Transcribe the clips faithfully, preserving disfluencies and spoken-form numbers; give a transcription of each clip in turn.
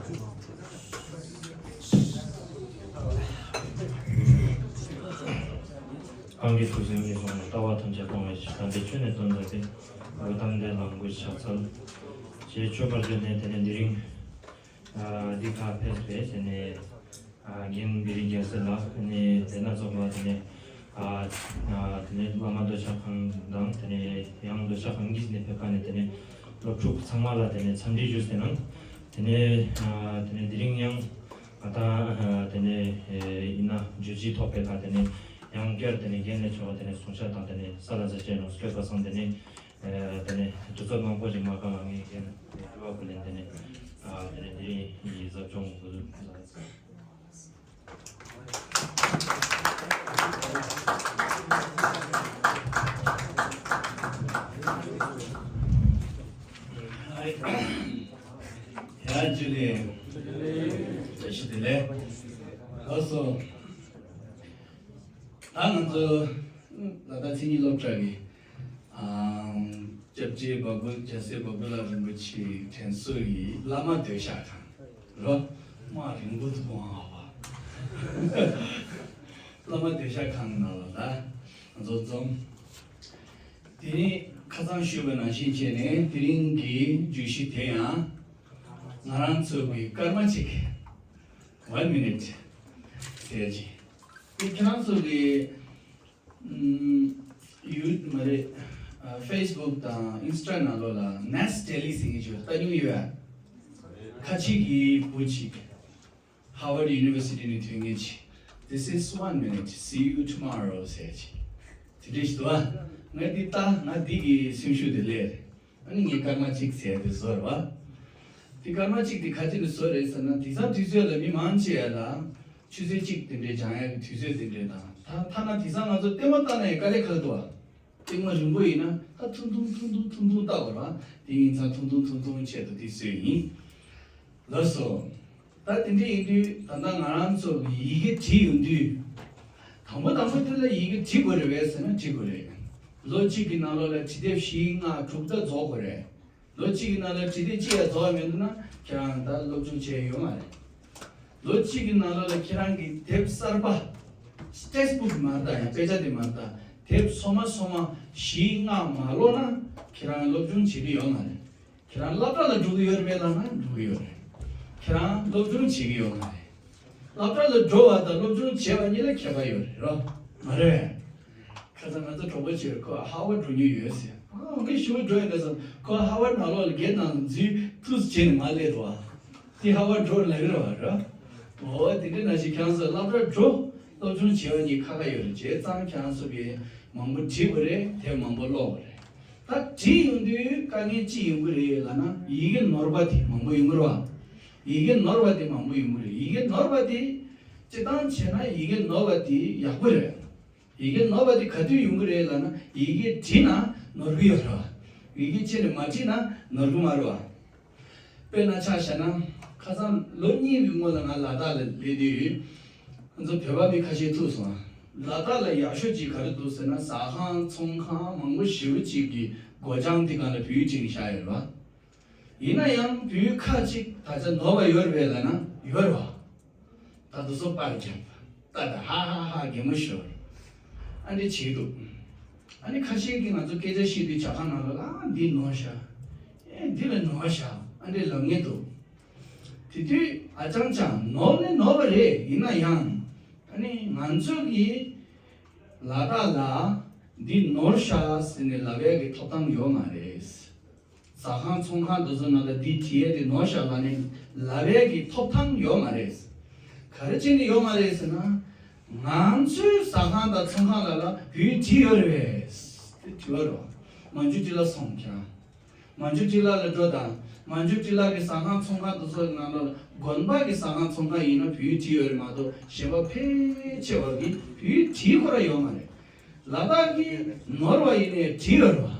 གང་གི་ཐུགས་བཞེད་ངེས་བཟུང་ནས། ལྟ་བ་ཐམས་ཅད་སྤང་བའི་ཕྱིར། དམ་པའི་ཆོས་ནི་སྟོན་མཛད་དེ། འགྲོ་དོན་འདི་ལ་འགོད་ཕྱག་འཚལ། ཞེས་མཆོད་པར་བརྗོད་ནས། དེ་ནས་དེ་རིང་ཨ་འདི་ཁ་ཕེབས་པའི་དེ་ནས་ཨ་རྒན་བེ་རི་རྒྱལ་སྲས་ལགས། དེ་ནས་དེ་ན་ཚོགས་པ་དེ་ནས་ཨ་ཨ་དེ་ནས་བླ་མ་རྡོ་རྗེ་འཆང་དང་། དེ་ནས་ཡང་རྡོ་རྗེ་འཆང་གིས་ནས་ཕེབས་པ་ནས། དེ་ནས་སློབ་ཕྲུག་ཚང་མ་ལ་དེ་ནས་འཚམས་འདྲི་ཞུས་ཏེ་ནང་། དེ་ནས་ཨ་དེ་ནས་དེ་རིང་ཡང་ང་དང་ཨ་དེ་ནས་ཨེ་ཡིན་ན་བརྗོད་གཞི་ཐོག་པའི་ཁ་དེ་ནས་ཡང་བསྐྱར་དེ་ནས་རྒན་ལས་ཆོག་དེ་ནས་གསུང་བཤད་དང་དེ་ནས་ས་ལ་ཟེར་བྱས་ནང་སྐྱོད་པ་སང་། དེ་ནས་ཨེ་དེ་ནས་དུས་ཚོད་མང་པོ་ཞིག་མ་བཀག་ལ་ངས་རྒན་དྲི་བ་ཕུལ་ལེན། དེ་ནས་ཨ་དེ་ནས་དེ་རིང་གི་ཟབ་སྦྱོང་འགོ་འཛུགས་མཛད། ཡ་ཇུ་ལེ། བཀྲ་ཤིས་བདེ་ལེགས། ལགས་སོ། ད་ང་ཚོ་ལ་དྭགས་མཚན་ཉིད་སློབ་གྲྭ་གི་ཨང་སྐྱབས་རྗེ་བ་གུ་རྒྱལ་སྲས་བ་གུ་ལ་རིན་པོ་ཆེ་དྲན་གསོ་ཡི་བླ་མ་སྡོད་ཤག་ཁང་རོ། མ་རིང་པོ་འདུག་ཨང་བ། བླ་མ་སྡོད་ཤག་ཁང་ནང་ལ་ད་ང་ཚོ་འཛོམས། དེ་རིང་ཁ་སང་ཞུས་པ་ནང་བཞིན་བྱས་ནས། དེ་རིང་གི་བརྗོད་གཞི་དེ་ཡང་ང་རང་ཚོ་གི་སྐར་མ་གཅིག One minute ཟེར་གྱི། དེ་ཁྱེད་རང་ཚོ་གི་ཨམ་ཡུ་མ་རེད། ཨ་Facebook དང་Insta ནང་ལོགས་ལ་Nas Daily ཟེར་མཁན་ཅིག་ལྟ་མྱོང་ཡོད་ཨ། ཁ་ཆེ་གི་བུ་ཅིག་Harvard University ནས་ཐོན་མཁན་ཅིག This is one minute, see you tomorrow ཟེར་གྱི། དེ་འདྲ་ཞིག་འདུག་ཨ། ང་འདི་ལྟ། ང་འདི་གི་སེམས་ཤུགས་དེ་སླེབས་རེད། ཨ་ནི་ངས་སྐར་མ་གཅིག་ཟེར་དེ་བཟོ་རེད་བ། དེ་སྐར་མ་གཅིག་དེ་ག་ཅི་ནས་བཟོ་རེད་ཟེར་ན། དེང་སང་དུས་ཚོད་ལ་མི་མང་ཆེ་བ་ལ་ཆུ་ཚོད་གཅིག་དེ་འདྲའི་སྦྱང་ཡག་གི་དུས་ཚོད་དེ་འདྲའི་དང་། ད་ཐ་ན་དེང་སང་ང་ཚོ་ལྟད་མོ་ལྟ་ན་ཡང་དཀའ་ལས་ཁག་འདུག་བ། ལྟད་མོ་རིང་པོ་ཡིན་ན་ད་ཐུང་ཐུང་ཐུང་ཐུང་ཐུང་ཐུང་ལྟ་དགོས་རེད་བ། དེ་ཡིན་ཙང་ཐུང་ཐུང་ཐུང་ཐུང་ཆེད་དུ་དེ་བཟོས་ཡིན། ལགས་སོ། ད་དེ་འདྲ་ཡིན་དུས་ད་ལྟ་ང་རང་ཚོ་གི་ཡི་གེ་བྲིས་ཡོང་དུས། དང་པོ་དང་པོ་དེ་ལ་ཡི་གེ་བྲིས་དགོས་རེད་པས་ཟེར་ན་བྲིས་དགོས་རེད། ལོ་གཅིག་གི་ནང་ལོགས་ལ་བྲིས་དེབ་བཞི་ལྔ་དྲུག་ད་རྫོགས་དགོས་རེད། ལོ་གཅིག་གི་ནང་ལ་བྲིས་དེབ་གཅིག་ཡང་རྫོགས་ཡ་མེད་འདུག་ན་ཁྱེད་རང་ད་སློབ་སྦྱོང་བྱས་ཡོད་མ་རེད། ལོ་གཅིག་གི་ནང་ལོགས་ལ་ཁྱེད་རང་གི་དེབ་གསར་པ། Textbook མ་རེད་ད། ཡང་དཔེ་ཆ་དེ་མ་རེད་ད། དེབ་སོ་མ་སོ་མ་བཞི་ལྔ་མ་ཀློག་ན་ཁྱེད་རང་སློབ་སྦྱོང་བྱེད་ཀྱི་ཡོད་མ་རེད། ཁྱེད་རང་སློབ་གྲྭ་ལ་འགྲོ་གི་ཡོད་རེད་པས་ལབ་ན་འགྲོ་གི་ཡོད་རེད། ཁྱེད་རང་སློབ་སྦྱོང་བྱེད་ཀྱི་ཡོད་མ་རེད། སློབ་གྲྭ་ལ་འགྲོ་བ་དང་སློབ་སྦྱོང་བྱེད་པ་གཉིས་ལ་ཁྱད་པར་ཡོད་རེད་རོ། མ་རེད། ཁ་སང་ང་ཚོ་གྲོགས་པོ་ཅིག་ཁོ་ཧ་ཝར་འགྲོ་མྱོང་ཡོད་ཟེར། ཨ་ངས་ཞུ་བ་འགྲོ་ཡིན་ད་ཟེར། ཁོ་ཧ་ཝར་ནང་ལོགས་ལ་སྒེར་ནང་འཛུལ་ཐུགས་བྱས་ནས་མ་སླེབས་རོ། དེ་ཧ་ཝར་འགྲོ་ལབ་རེད་བ་རོ། འོ་དེ་འདྲ་ནང་བཞིན་ཁྱེད་རང་ཚོ་སློབ་གྲྭ་འགྲོ། སློབ་སྦྱོང་བྱེད་པ་གཉིས་ཁ་ཁ་ཡོད་རེད། བྱས་ཙང་ཁྱེད་རང་ཚོ་གིས་མང་པོ་བྲིས་དགོས་རེད། དེབ་མང་པོ་ཀློག་དགོས་རེད། ད་བྲིས་ཡོང་དུས་དཀའ་ངལ་ཅི་ཡོང་གི་རེད་ལབ་ན། ཡི་གེ་ནོར་བ་དེ་མང་པོ་ཡོང་གི་རེད་བ། ཡི་གེ་ནོར་བ་དེ་མང་པོ་ཡོང་གི་རེད། ཡི་གེ་ནོར་བ་དེ་སྤྱིར་བཏང་བྱས་ན་ཡི་གེ་ནོར་བ་དེ་ཡག་པོ་རེད། ཡི་གེ་ནོར་བ་དེ་ག་དུས་ཡོང་གི་རེད་ལབ་ན། ཡི་གེ་བྲིས་ན་ནོར་གི་ཡོད་རེད་བ། ཡི་གེ་ཁྱེད་ནས་མ་བྲིས་ན་ནོར་གི་མ་རེད་བ། དཔེར་ན་ཆ་བཞག་ན། ཁ་སང་ལོ་གཉིས་ཀྱི་སྔོན་ལ་ང་ལ་དྭགས་ལ་སླེབས་དུས། ང་ཚོ་བོད་པ་མི་ཁ་ཤས་ཐུག་སོང་། ལ་དྭགས་ལ་ཡག་ཤོས་ཅིག་ག་རེ་འདུག་ཟེར་ན། ཟ་ཁང་ཚོང་ཁང་མང་པོ་ཞེ་པོ་ཅིག་གི་སྒོ་བྱང་དེ་སྒང་ལ་བོད་ཡིག་བྲིས་ནས་བཞག་ཡོད་རེད་བ། ཡིན་ན་ཡང་བོད་ཡིག་ཁ་ཅིག་ད་ཆ་ནོར་བ་ཡོད་རེད་པས་ལབ་ན་ཡོད་རེད་བ། ད་དུ་སོ་པར་རྒྱབ། ད་ད་ཧ་ཧ་ཧ་གད་མོ་ཤོར། ཨ་འདྲ་བྱེད་འདུག་ཨ་ནི་ཁ་ཤས་ཀྱིས་ང་ཚོ་སྐད་ཆ་བཤད་དུས་ཇ་ཁང་ནང་ལ་ཨ་འདི་ནོར་ཤག་ཨེ་འདི་ལ་ནོར་ཤག་ཨ་འདྲ་ལབ་མཁན་འདུག་དེ་དུས་ཨ་ཅང་ཅང་ནོར་ནི་ནོར་བ་རེད། ཡིན་ན་ཡང་ཨ་ནི་ང་ཚོ་གིས་ལ་དྭགས་ལ་འདི་ནོར་ཤག་ཟེར་ནས་ལབ་ཡག་གི་ཐོབ་ཐང་ཡོད་མ་རེད། ཟ་ཁང་ཚོང་ཁང་དེ་ཚོ་ནང་ལ་འདི་བྲིས་ཡས་དེ་ནོར་ཤག་ལབ་ནས་ལབ་ཡས་ཀྱི་ཐོབ་ཐང་ཡོད་མ་རེད། ག་རེ་བྱས་ནས་ཡོད་མ་རེད་ཟེར་ན། ང་ཚོའི་ཟ་ཁང་དང་ཚོང་ཁང་ལ་ལ་བོད་ཡིག་བྲིས་ཡོད་རེད་པས། དེ་དྲི་བ་རེད་བ། མན་ཇུ་ཊི་ལ་སོང་ཁྱེད་རང་། མན་ཇུ་ཊི་ལ་ལ་འགྲོ་དང་། མན་ཇུ་ཊི་ལ་གི་ཟ་ཁང་ཚོང་ཁང་དེ་ཚོ་ནང་ལ་དགོན་པ་གི་ཟ་ཁང་ཚོང་ཁང་ཡིན་ན་བོད་ཡིག་བྲིས་ཡོད་རེད་མ་གཏོགས། གཞན་པ་ཕལ་ཆེ་བ་གིས་བོད་ཡིག་བྲིས་ཁོ་རང་ཡོད་མ་རེད། ལ་དྭགས་ཀྱི་ནོར་བ་ཡིན་ནའི་བྲིས་ཡོད་རེད་བ།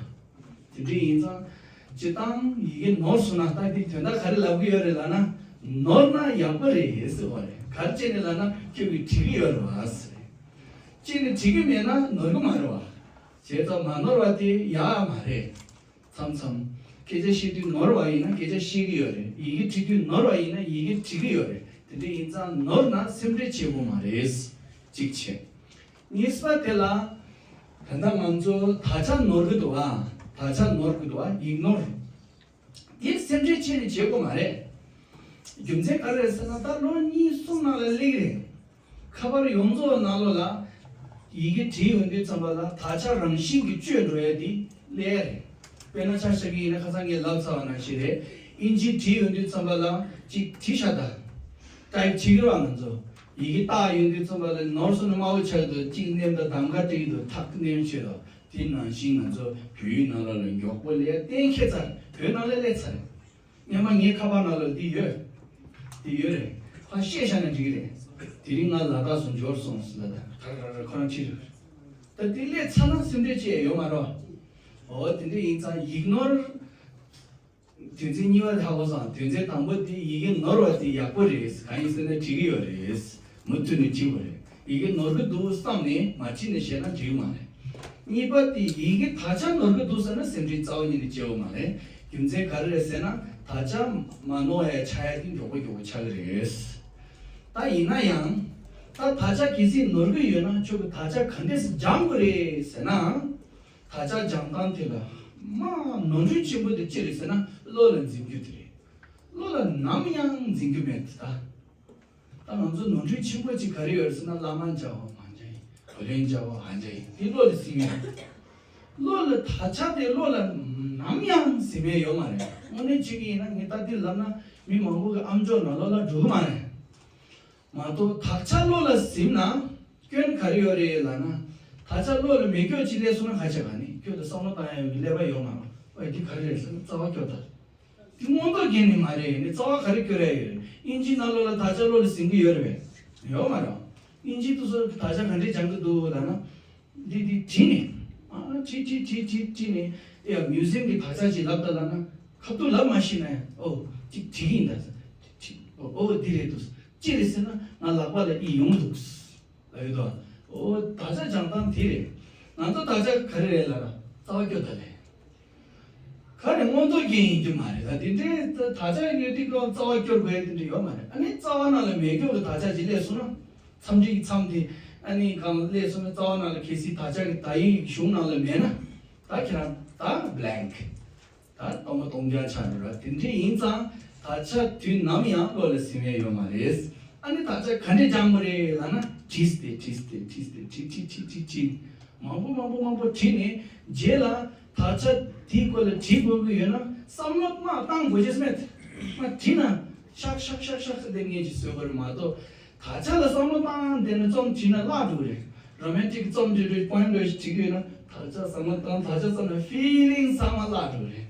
དེ་འདྲ་ཡིན་ཙང་། སྤྱིར་བཏང་ཡི་གེ་ནོར་སོང་ན་ད་འདི་དོན་དག་ག་རེ་ལབ་ཀྱི་ཡོད་རེད་ལབ་ན། ནོར་ན་ཡག་པོ་རེད་ཟེར་བ་རེད། ག་རེ་བྱས་ནས་ལབ་ན་ཁྱོད་ཀྱིས་བྲིས་ཀྱི་ཡོད་རེད་བ་ཟེར། ཅིག་ནས་བྲིས་ཀྱི་མེད་ན་ནོར་གྱི་མ་རེད་བ། བྱས་ཙང་མ་ནོར་བ་དེ་ཡག་མ་རེད། མཚམས་མཚམས། སྐད་ཆ་བཤད་དུས་ནོར་བ་ཡིན་ན་སྐད་ཆ་བཤད་ཀྱི་ཡོད་རེད། ཡི་གེ་བྲིས་དུས་ནོར་བ་ཡིན་ན་ཡི་གེ་བྲིས་ཀྱི་ཡོད་རེད། དེ་འདྲ་ཡིན་ཙང་ནོར་ན་སེམས་ཁྲལ་བྱེད་དགོས་མ་རེད། གཅིག་བྱས། གཉིས་པ་དེ་ལ། ད་ལྟ་ང་ཚོ་དག་ཆ་ནོར་གྱི་འདུག་ཨ། དག་ཆ་ནོར་གྱི་འདུག་ཨ། ཡིག་ནོར། དེ་སེམས་ཁྲལ་བྱས་ནས་བྱེད་དགོས་མ་རེད། རྒྱུ་མཚན་ག་རེ་རེད་ཟེར་ན་ད་ལོ་གཉིས་གསུམ་ནང་ལ་སླེབས་རེད། ཁ་པར་ཡོངས་རྫོགས་ནང་ལོགས་ལ་ཡི་གེ་བྲིས་ཡོང་དུས་ཙམ་པ་ལ་དག་ཆ་རང་བཞིན་གྱིས་བཅོས་འགྲོ་ཡ་དེ་སླེབས་རེད། དཔེར་ན་ཆ་བཞག་གི་ཡིན་ན་ཁ་སང་ངས་ལབ་ཚར་བ་ནང་བཞིན་རེད། ཨིན་ཇི་བྲིས་ཡོང་དུས་ཙམ་པ་ལ་གཅིག་བྲིས་ཤག་ད། ཊའིབ་བྱེད་ཀྱི་རེད་བ་ང་ཚོ། ཡི་གེ་བཏགས་ཡོང་དུས་ཙམ་པ་ལ་ནོར་སོང་ན་དམའ་བོ་ཆགས་འདུག་གཅིག་མནན་ད་གདམ་ག་སྤྲད་ཀྱི་འདུག་ཐག་མནན་བྱས་ལ། དེ་ནང་བཞིན་ང་ཚོ་བོད་ཡིག་ནང་ལོགས་ལ་མགྱོགས་པོ་ལས་གཏན་འཁེལ་ཚར། བོད་ནང་ལ་སླེབས་ཚར་རེད། སྔོན་མ་ངའི་ཁ་པར་ནང་ལ་འདི་ཡོད། འདི་ཡོད་རེད། ཁ་བཤད་བཞག་ན་འགྲིག་གི་རེད། དེ་རིང་ང་ལ་དྭགས་སུ་འབྱོར་སོང་ཟེར་ལ་ད་ག་རེ་ག་རེ་ཁོ་རང་ཁྲིད་རེད། ད་དེ་སླེབས་ཚར་ན་སེམས་ཁྲལ་བྱས་ཡོད་མ་རེད། འོ་དེ་འདྲ་ཡིན་ཙང་ཡིག་ནོར། དོན་ཚན་གཉིས་པ་དེ་ཧ་གོ་སོང་། དོན་ཚན་དང་པོ་དེ་ཡི་གེ་ནོར་བ་དེ་ཡག་པོ་རེད། གང་ཡིན་ཟེར་ན་བྲིས་ཀྱི་ཡོད་རེད། མུ་མཐུད་ནས་བྲིས་དགོས་རེད། ཡི་གེ་ནོར་གྱི་འདུག་བསམ་ནས་མ་བྲིས་ནས་བཤད་ན་འགྲིག་མ་རེད། གཉིས་པ་དེ་ཡི་གེ་དག་ཆ་ནོར་གྱི་འདུག་ཟེར་ན་སེམས་ཁྲལ་རྩ་བ་ཉིད་ནས་བྱེད་དགོས་མ་རེད། རྒྱུ་མཚན་ག་རེ་རེད་ཟེར་ན་དག་ཆ་མ་ནོར་ཡ་ཆགས་ཡ་དེ་མགྱོགས་པོ་མགྱོགས་པོ་ཆགས་ཀྱི་རེད། ད་ཡིན་ན་ཡང་། ད་དག་ཆ་གལ་སྲིད་ནོར་གྱི་ཡོད་ན་ཁྱོད་ཀྱིས་དག་ཆ་ག་འདྲས་སེ་སྦྱང་དགོས་རེད་ཟེར་ན། དག་ཆ་སྦྱང་སྟངས་དེ་ལ་མ་ནོར་འཁྲུལ་ཆེན་པོ་དེ་ཅི་རེད་ཟེར་ན་བློ་ལ་འཛིན་རྒྱུ་དེ་རེད། བློ་ལ་ནམ་ཡང་འཛིན་རྒྱུ་མེད་དེ་ད། ད་ང་ཚོ་ནོར་འཁྲུལ་ཆེན་པོ་ཅིག་ག་རེ་ཡོད་རེད་ཟེར་ན་བླ་མ་མཇལ་བ་མ་མཇལ་ཡིན། བུ་ལོན་མཇལ་བ་མ་མཇལ་ཡིན། དེ་བློ་ལ་ཟིན་ཡོད། བློ་ལ་དག་ཆ་དེ་བློ་ལ་ནམ་ཡང་ཟིན་མེད་ཡོད་མ་རེད། དངོས་གནས་བྱེད་ཀྱི་ཡིན་ན་ངས་ད་འདི་ལབ་ན་མི་མང་པོ་གི་ཨམ་ཅོག་ནང་ལོགས་ལ་འགྲོ་གི་མ་རེད། མ་གཏོགས་དག་ཆ་བློ་ལ་ཟིན་ན་སྐྱོན་ག་རེ་ཡོད་རེད་ལབ་ན། དག་ཆ་བློ་ལ་མེད་སྐྱོ་ཅིག་སླེབས་སོང་ན་ཁ་ཆེ་ག་ནི་ཁྱོད་དུ་བསམ་བློ་བཏང་ཡ་ཡོད་ཀྱི་ཀླད་པ་ཡོད་མ་རེད། ཨོ་འདི་ག་རེ་རེད་ཟེར་ན་རྩ་བ་སྐྱོ་ད། དེ་མངོན་རྟོགས་རྒྱན་ནི་མ་རེད། ནི་རྩ་བ་ག་རེ་སྐྱོ་ར་ཡོད་རེད། ཨིན་ཇི་ནང་ལོགས་ལ་དག་ཆ་བློ་ལ་ཟིན་གི་ཡོད་རེད་པས། ཡོད་མ་རེད། ཨིན་ཇི་དུ་སོ་དག་ཆ་ག་འདྲས་སྦྱང་གི་འདུག་ལབ་ན། འདི་འདི་བྲིས་ནས། ཨ་བྲིས་བྲིས་བྲིས་བྲིས་བྲིས་ནས། ཡ་མིའུ་ཟི་ཡམ་གྱི་དག་ཆ་ཅིག་ལབ་ད་ལབ་ན། ཁ་ཐུག་ལབ་མ་ཤེས་ན་ཡང་ཨོ་ཅིག་བྲིས་ཀྱི་ཡིན་ད་ཟེར། བྲིས་ཨོ་ཨོ་འདི་རེད་འདུག་ཅི་རེད་ཟེར་ན་ང་ལག་པ་ལ་ཨི་ཡོང་འདུག་ལབ་ཡོད་དོ། ཨོ་དག་ཆ་སྦྱང་སྟངས་དེ་རེད། ང་ཚོ་དག་ཆ་ག་རེ་རེད་ལབ་ན་རྩ་བ་སྐྱོ་ད་ལས། ག་རེ་མངོན་རྟོགས་རྒྱན་ཡིན་རྒྱུ་མ་རེད། ད་དེ་འདྲའི་དག་ཆ་ཡོད་དུས་ཀྱང་རྩ་བ་སྐྱོར་དགོས་ཡ་དེ་འདྲ་ཡོད་མ་རེད། ཨ་ནི་རྩ་བ་ནང་ལ་མེད་སྐྱོ་གི་དག་ཆ་ཅིག་སླེབས་སོང་ན། མཚམས་འདྲི་གི་མཚམས་དེ་ཨ་ནི་གང་སླེབས་སོང་ན་རྩ་བ་ནང་ལ་གལ་སྲིད་དག་ཆ་གི་དག་ཡིག་གཞུང་ནང་ལ་མེད་ན། ད་ཁྱེད་རང་ད་བྷི་ལེང་ཀི། ད་སྟོང་པ་སྟོང་རྐྱང་ཆགས་འགྲོ་ར། དེ་འདྲ་ཡིན་ཙང་དག་ཆ་དུས་ནམ་ཡང་བློ་ལ་ཟིན་ཡ་ཡོད་མ་རེད། ཨ་ནི་དག་ཆ་ག་འདྲས་སྦྱང་དགོས་རེད་ལབ་ན་བྲིས་ཏེ་བྲིས་ཏེ་བྲིས་ཏེ་བྲིས་བྲིས་བྲིས་བྲིས་བྲིས་བྲིས། མང་པོ་མང་པོ་མང་པོ་བྲིས་ནས་རྗེས་ལ་དག་ཆ་དེའི་སྐོར་ལ་བྲིས་དགོས་ཀྱི་ཡོད་ན་བསམ་བློ་མར་བཏང་དགོས་ཀྱི་མེད། མར་བྲིས་ན་ཤག་ཤག་ཤག་ཤག་ཟེར་ཏེ་ངས་ཅིག་བཟོས་པ་རེད་མ་གཏོགས། དག་ཆ་ལ་བསམ་བློ་བཏང་བསྡད་ན་རྩོམ་བྲིས་ན་བརླག་འགྲོ་གི་རེད། རོ་མན་ཊིག་རྩོམ་འབྲི་འགྲོ་པོ་ཡིན་འགྲོ་ཞིག་བྲིས་དགོས་ན་དག་ཆ་བསམ་བློ་བཏང་། དག་ཆ་བསམ་ན་ཕི་ལིང་ཚང་མ་བརླག་འགྲོ་གི་རེད།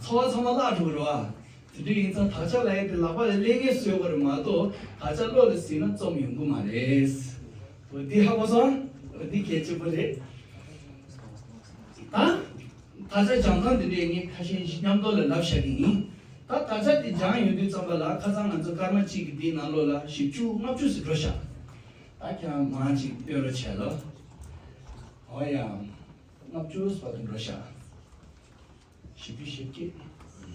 ཚོར་བ་ཚང་མ་བརླག་འགྲོ་གི་རེད་བ། དེ་འདྲ་ཡིན་ཙང་དག་ཆ་ལབ་ཡ་དེ་ལག་པ་ལ་ལེན་མཁན་བཟོས་དགོས་རེད་མ་གཏོགས་དག་ཆ་བློ་ལ་ཟིན་ན་རྩོམ་ཡོང་གི་མ་རེད། འོ་འདི་ཧ་གོ་སོང་། འོ་འདི་གལ་ཆེན་པོ་རེད། ད། དག་ཆ་སྦྱང་སྟངས་འདི་འདྲས་ངས་ཁ་ཤས་ཤིག་མཉམ་དུ་ལ་ལབ་བཞག་གི་ཡིན། ད་དག་ཆ་འདི་སྦྱང་ཡོང་དུས་ཙམ་པ་ལ་ཁ་སང་ང་ཚོ་སྐར་མ་གཅིག་གི་འདིའི་ནང་ལོགས་ལ་བཞི་བཅུ་ལྔ་བཅུ་ཟིན་འགྲོ་ཤག་ད་ཁྱེད་རང་མང་ཅིག་སྟོན་རོགས་བྱས་ལོ། འོ་ཡ། ལྔ་བཅུ་ཟིན་འགྲོ་ཤག་བཞི་བཅུ་ཞེ་གཅིག་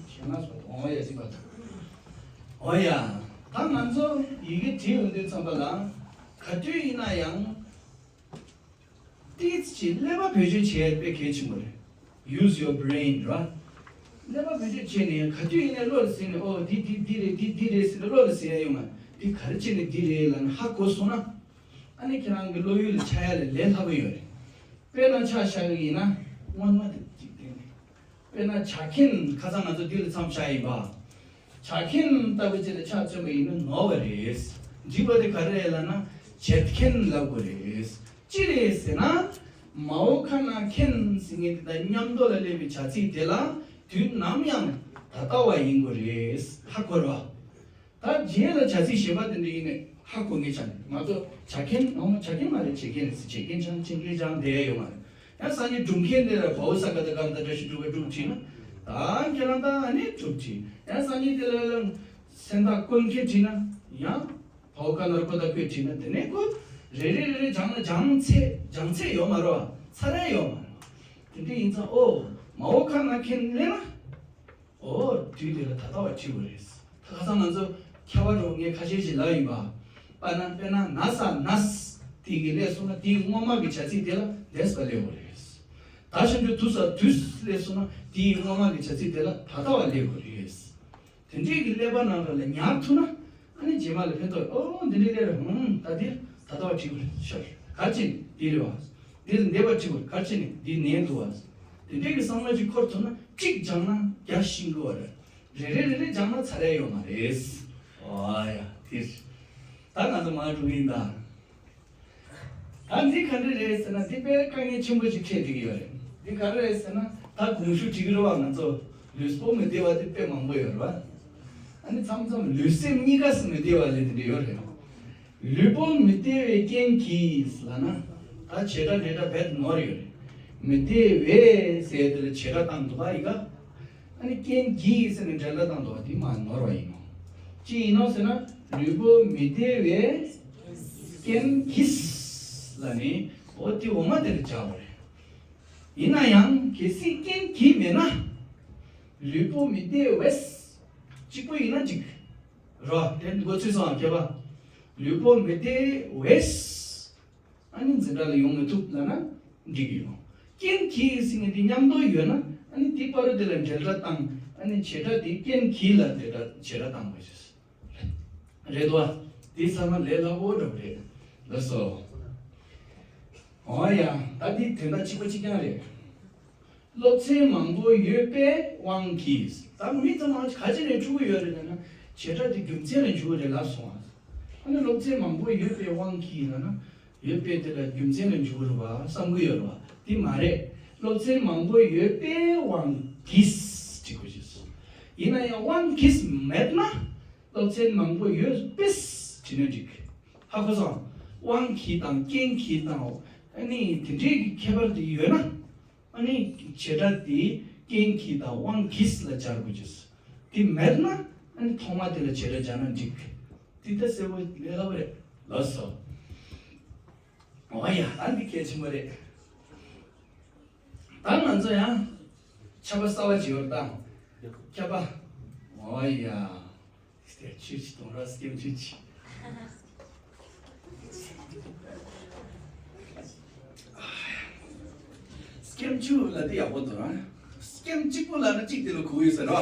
བཞི་ལྔ་ཟིན་འོ་ཡ་ཟིན་པ་འདུག་འོ་ཡ། ད་ང་ཚོ་ཡི་གེ་བྲིས་ཡོང་དུས་ཙམ་པ་ལ་ག་དུས་ཡིན་ན་ཡང་། ཏིས་ཀྱི་ཀླད་པ་བེད་སྤྱོད་བྱེད་ཡ་དཔེ་གལ་ཆེན་པོ་རེད། Use your brain ར། ཀླད་པ་བེད་སྤྱོད་བྱས་ནས་ག་དུས་ཡིན་ནའི་བློ་ལ་ཟིན་ནས་ཨོ་འདི་འདི་འདི་རེད། འདི་འདི་རེད་ཟེར་ནས་བློ་ལ་ཟིན་ཡ་ཡོང་ང་། འདི་ག་རེ་བྱས་ནས་འདི་རེད་ལབ་ནས་ཧ་གོ་སོང་ན། ཨ་ནི་ཁྱེད་རང་གི་བློ་ཡུལ་ལ་འཆར་ཡ་ལ་ལས་སླ་པོ་ཡོད་རེད། དཔེར་ན་ཆ་བཞག་གི་ཡིན་ན་སྔོན་མ་དེ་འཇིག་རྟེན་ནས། དཔེར་ན་བྱ་ཁྱིམ། ཁ་སང་ང་ཚོ་འདི་ལ་མཚམས་བཞག་ཡིན་པ། བྱ་ཁྱིམ་ལྟ་བུ་ཅིག་ལ་ཆ་མཚོན་པ་ཡིན་ན་ནོར་བ་རེད། འགྲིག་པ་དེ་ག་རེ་རེད་ལབ་ན་བྱེད་མཁན་ལབ་དགོས་རེད། ཅི་རེད་ཟེར་ན། མའོ་ཁ་ན་མཁན་ཟེར་མཁན་དེ་དང་མཉམ་དུ་ལ་སླེབས་པའི་བྱ་ཚིག་དེ་ལ་དུས་ནམ་ཡང་ད་ལྟ་བ་ཡིན་དགོས་རེད། ཧ་གོ་རོགས། ད་རྗེས་ལ་བྱ་ཚིག་གཞན་པ་དེ་འདྲ་ཡིན་ནས་ཧ་གོ་ངེས་ཆགས་ནས་མ་གཏོགས་བྱ་མཁན་ཨང་བྱ་མཁན་མ་རེད། བྱེད་མཁན་རེད་ཟེར། བྱེད་མཁན་ཆང་ཆེན་སྐད་ཆང་བསྡད་ཡོད་མ་རེད། ཡང་སང་ཉིན་སྒྲུབ་མཁན་དེ་ལ་བའོ་ས་ག་ད་ག་ད་བཀྲ་ཤིས་སྒྲུབ་པའི་སྒྲུབ་བྲིས་ན་ད་ཁྱེད་རང་ད་ཨ་ནི་སྒྲུབ་བྲིས། ཡང་སང་ཉིན་དེ་ལ་ལ་སེམས་ཐག་བཀོད་མཁན་བྲིས་ན་ཡང་བའོ་ཀ་ན་རོ་ཀོ་ད་བཀོད་བྲིས་ན་དེ་ནས་ཁོ་རེ་རེ་རེ་རེ་སྦྱང་ན་སྦྱང་ཚད་སྦྱང་ཚད་ཡོད་མ་རེད་བ། ཚར་ར་ཡོད་མ་རེད། དེ་འདྲ་ཡིན་ཙང་ཨོ་མའོ་ཁ་ན་མཁན་ལབ་ན། འོ་དུས་དེ་ལ་ད་ལྟ་བ་བྲིས་དགོས་རེད། ད་ཁ་སང་ང་ཚོ་ཁྱད་པར་འགྲོ་ངས་ཁ་ཤས་ཤིག་ལབ་ཡིན་པ། པ་ན་དཔེར་ན་ན་ས་ནས་དེ་གི་སླེབས་སོང་ན་དེའི་སྔོན་མ་གི་བྱ་ཚིག་དེ་ལ་འདས་པ་སླེབས་དགོས་རེད། ད་ཞབས་ཀྱུ་དུ་ས་དུས་སླེབས་སོང་ན་དེའི་སྔོན་མ་གི་བྱ་ཚིག་དེ་ལ་ད་ལྟ་བ་སླེབས་དགོས་རེད། དེ་འདྲའི་གི་ཀླད་པ་ནང་ལ་ཉར་ཐུབ་ན་ཨ་ནི་རྗེས་མ་ལ་ཕན་ཐོགས། ཨོ་འདི་འདྲའི་ཀླད་རེད། ཧུམ་ད་འདིར་ད་ལྟ་བ་བྲིས་དགོས་རེད་ཤག་ག་རེ་བྱས་ནས་འདི་རེད་བ། འདིར་འདས་པ་བྲིས་དགོས་རེད། ག་རེ་བྱས་ནས་འདི་ནས་འདུག་བ། དེ་འདྲའི་གི་བསམ་བློ་ཅིག་འཁོར་ཐུབ་ན་གཅིག་སྦྱངས་ན་རྒྱ་ཤིང་གི་བ་རེད། རེ་རེ་རེ་རེ་སྦྱངས་ན་ཚར་ཡ་ཡོད་མ་རེད། ཨོ་ཡ་དེ་རེད། ད་ང་ཚོ་མར་འགྲོ་གི་ཡིན་ད། ད་འདི་ག་འདྲ་རེད་ཟེར་ན་འདི་དཔེ་དཀའ་ངལ་ཆེན་པོ་ཞིག་འཕྲད་བསྡད་ཀྱི་ཡོད་རེད། འདི་ག་རེ་རེད་ཟེར་ན་ད་གོང་ཞུ་བྲིས་ཀྱི་རེད་བ། ང་ཚོ་ལུས་པོ་མི་བདེ་བ་དེ་དཔེ་མང་པོ་ཡོད་རེད་བ། ཨ་ནི་མཚམས་མཚམས་ལུས་སེམས་གཉིས་ཀ་སུ་མི་བདེ་བ་ལས་དེ་འདྲ་ཡོད་རེད། ལུས་པོ་མི་བདེ་བའི་རྐྱེན་གྱིས་ལབ་ན་ད་བྱེད་སྒྲ་འབྲེལ་སྒྲ་རྦད་ནོར་ཡོད་རེད། མི་བདེ་བས་ཟེར་དེ་ལ་བྱེད་སྒྲ་བཏང་འདུག་ག་ཡི་ག་ཨ་ནི་རྐྱེན་གྱིས་ཟེར་ནས་འབྲེལ་སྒྲ་བཏང་འདུག་བ། དེ་མ་ནོར་བ་ཡིན་ནོ། ཅི་ཡིན་ནོ་ཟེར་ན་ལུས་པོ་མི་བདེ་བའི་རྐྱེན་གྱིས་ལབ་ནི་འོ་དེ་འོ་མ་དེ་ལ་སྦྱར་བ་རེད། ཡིན་ན་ཡང་གལ་སྲིད་རྐྱེན་གྱིས་མེད་ན་ལུས་པོ་མི་བདེ་བས་གཅིག་པོ་ཡིན་ན་འགྲིག་རོ། དེ་འགོ་ཚུགས་སོང་ཨ་མཁས་པ། ལུས་པོ་མི་བདེ་བས། ཨ་ནི་འཛིན་གྲྭ་ལ་ཡོང་མི་ཐུབ་ལབ་ན་འགྲིག་གི་ཡོད། རྐྱེན་གྱིས་ཟེར་ནས་དེ་མཉམ་དུ་ཡོད་ན་ཨ་ནི་དེ་བར་དུ་དེ་ལ་འབྲེལ་སྒྲ་བཏང་ཨ་ནི་བྱེད་སྒྲ་དེ་རྐྱེན་གྱིས་ལ་འབྲེལ་སྒྲ་བྱེད་སྒྲ་བཏང་དགོས་ཤེས་རེད་དོ། དེ་ཚང་མ་ལས་སླ་པོ་འདྲ་པོ་རེད། ལགས་སོ། འོ་ཡ། ད་འདི་དོན་དག་གཅིག་པ་གཅིག་རྐྱང་རེད། སློབ་ཚན་མང་པོ་ཡོད་པའི་དབང་གིས། ད་མི་ཚང་མ་ག་ཅི་ནས་འཁྲུལ་གྱི་ཡོད་རེད་ལབ་ན་བྱེད་སྒྲ་དེ་རྒྱུ་མཚན་ལ་འཇུག་གི་རེད་ལབ་སོང་ཨ། ཨ་ནི་སློབ་ཚན་མང་པོ་ཡོད་པའི་དབང་གིས་ལབ་ན་ཡོད་པའི་དེ་ལ་རྒྱུ་མཚན་ལ་འཇུག་གི་རེད་བ་བསམ་གྱི་ཡོད་རེད་བ། དེ་མ་རེད། སློབ་ཚན་མང་པོ་ཡོད་པའི་དབང་གིས་འབྲི་དགོས་ཀྱི་སོང་། ཡིན་ན་ཡང་དབང་གིས་མེད་ན་སློབ་ཚན་མང་པོ་ཡོད་པས་བྲིས་ན་འགྲིག་ཧ་གོ་སོང་། དབང་གིས་དང་རྐྱེན་གྱིས་དང་ཨ་ནི་དེ་འདྲའི་གི་ཁྱད་པར་དེ་ཡོད་ན། ཨ་ནི་བྱེད་སྒྲ་དེ་རྐྱེན་གྱིས་དང་དབང་གིས་ལ་སྦྱར་དགོས་ཀྱི། དེ་མེད་ན་ཨ་ནི་ཐོག་མ་དེ་ལ་བྱེད་སྒྲ་སྦྱར་ན་འགྲིག་དེ་ལྟ་གསལ་པོ་ལས་སླ་པོ་རེད། ལགས་སོ། འོ་ཡ། ཨ་འདི་གལ་ཆེན་པོ་རེད། ད་ང་ཚོ་ཡང་ཆ་པ་གསར་པ་ཅིག་ཡོད་རེད་ད། ཁྱབ་པ། འོ་ཡ། སྐྱེམས་ཆུ་ཅིག་གཏོང་ར། སྐྱེམས་ཆུ་ཅིག་སྐྱེམས་ཆུ་ལ་དེ་ཡག་པོ་འདུག་ར། སྐྱེམས་གཅིག་པོ་ལ་ན་གཅིག་དེ་ལ་གོ་ཡོད་ཟེར་ར།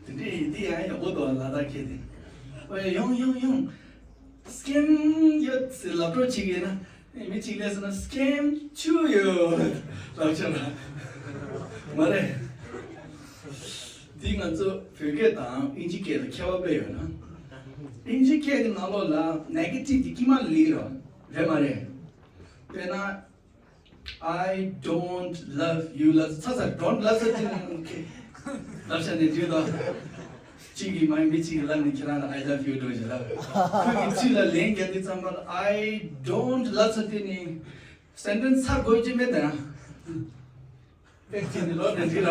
དེ་འདྲའི་དེ་ཡང་ཡག་པོ་འདུག་ལ་དྭགས་ཁྱེད་དེ། ཨོ་ཡ་ཡོང་ཡོང་ཡོང་། སྐྱེམས་ཡོད་ཟེར་ལབ་འགྲོ་ཅིག་ཡོད་ན། མི་གཅིག་ལས་སོང་ན་སྐྱེམས་ཆུ་ཡོད་ལབ་ཆོག་ལ། མ་རེད། འདི་ང་ཚོ་བོད་སྐད་དང་ཨིན་ཇི་སྐད་ལ་ཁྱད་པར་དཔེ་ཡོད་ན། ཨིན་ཇི་སྐད་ཀྱི་ནང་ལོགས་ལ་ནེ་གེ་ཊིབ་དེ་དཀྱིལ་མ་ལ་སླེབས་རོགས་རེད་མ་རེད། དཔེར་ན། I don't love you ལབ་ཚ་ཚ་don't love ཚ་དེ་ནི་ལབ་བྱ་ནས་བརྗོད་དོ། གཅིག་གིས་མ་མི་གཅིག་གིས་ལབ་ནས་ཁྱེད་རང་ལ་I love you འགྲོ་ཞེས་ལབ། ཁོ་གིས་ཚུར་ལ་ལན་རྒྱག་དུས་ཙམ་པར་I don't ལབ་ཚ་དེ་ནི་སེན་ཊེན་སི་ཚར་དགོས་ཀྱི་མེད་དམ། པེག་ཅིག་ནི་ལོ་དེ་འདྲི་ར།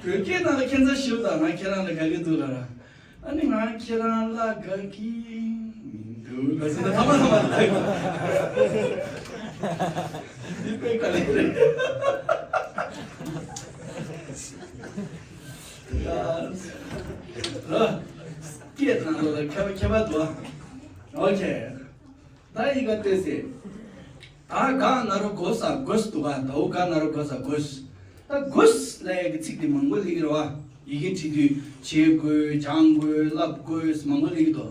བོད་སྐད་ནང་ལ་ཁྱད་མཚར་ཞིག་དང་ང་ཁྱེད་རང་ལ་དགའ་གི་འདུག་ལ་ར། ཨ་ནི་ང་ཁྱེད་རང་ལ་དགའ་གི་མི་འདུག་ལ་ཟེར་ན་ཐ་མ་ཐ་མ་ལ་དགའ་གི་འདུག་འདི་དཔེ་དཀའ་ལས་རེད། ཡ། ར། སྐད་ནང་ལ་ཁྱད་པར་ཁྱད་པར་འདུག་ཨོ་ཁེ། ད་ཡི་ག་ལྟོས་སེ། ད་ག་ན་རོ་གོ་ས་གོས་འདུག་ག་ད་འོ་ག་ན་རོ་གོ་ས་གོས། ད་གོས་ལ་ཡ་གི་ཚིག་དེ་མང་པོ་ལེགས་རེད་བ། ཡི་གེ་བྲིས་དུས་བྱེད་དགོས་སྦྱང་དགོས་ལབ་དགོས་མང་པོ་ལེགས་འདུག་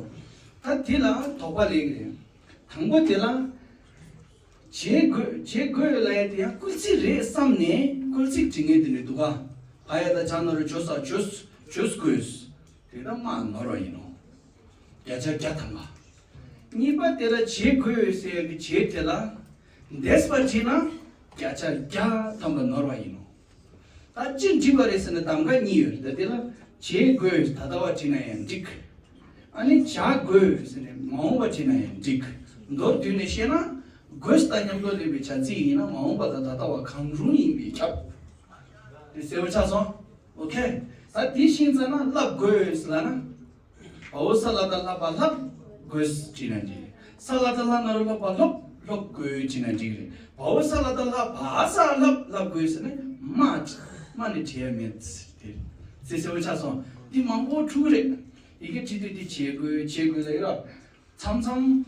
ད་དེ་ལ་དོགས་པ་ལེགས་རེད། དང་པོ་དེ་ལ། བྱེད་དགོས་བྱེད་དགོས་ལ་ཡ་དེ་ཡང་སྐུལ་ཚིག་རེད་བསམ་ནས་སྐུལ་ཚིག་བྲིས་ངེས་དེ་རེད་འདུག་ག་བ་ཡ་ད་བྱ་ན་རོ་བྱོ་ས་བྱོས་བྱོས་དགོས། དེ་ད་མ་ནོར་བ་ཡིན་ནོ། བརྒྱ་ཆ་བརྒྱ་ཐམ་པ། གཉིས་པ་དེ་ལ་བྱེད་དགོས་ཟེར་ཡ་གི་བྱེད་དེ་ལ་འདས་པ་བྲིས་ན་བརྒྱ་ཆ་བརྒྱ་ཐམ་པ་ནོར་བ་ཡིན་ནོ། ད་ཅི་འགྲིག་པ་རེད་ཟེར་ན་གདམ་ག་གཉིས་ཡོད་རེད། ད་དེ་ལ་བྱེད་དགོས་ད་ལྟ་བ་བྲིས་ན་ཡང་འགྲིག་ཨ་ནི་བྱ་དགོས་ཟེར་ནས་མ་འོངས་པ་བྲིས་ན་ཡང་འགྲིག་མདོར་བསྡུས་ནས་བཤད་ན་དགོས་དང་མཉམ་དུ་སླེབས་པའི་བྱ་ཚིག་ཡིན་ན་མ་འོངས་པ་དང་ད་ལྟ་བ་གང་རུང་ཡིན་པས་ཁྱབ། དེ་གསལ་པོ་ཆགས་སོང་། ཨོ་ཁེ། ད་དེ་ཤེས་ཚར་ན་ལབ་དགོས་ལབ་ན། བའོ་ས་ལ་ད་ལྷ་བ་ལྷབ་དགོས་བྲིས་ན་འགྲིག་ས་ལ་ད་ལྷ་ན་རོ་ལྷ་བ་ལྷོབ་ལྷོབ་དགོས་བྲིས་ན་འགྲིག་རེད། བའོ་ས་ལ་ད་ལྷ་བ་ས་ལྷབ་ལྷབ་དགོས་ཟེར་ན་ མ་མ་ནི་བྲིས་ཡ་མེད་དེ། ཙི་གསལ་པོ་ཆགས་སོང་། འདི་མང་པོ་འཁྲུག་རེད། ཡི་གེ་བྲིས་དུས་འདི་བྱེད་དགོས་བྱེད་དགོས་ལ་ཡོད་ར། མཚམས་མཚམས་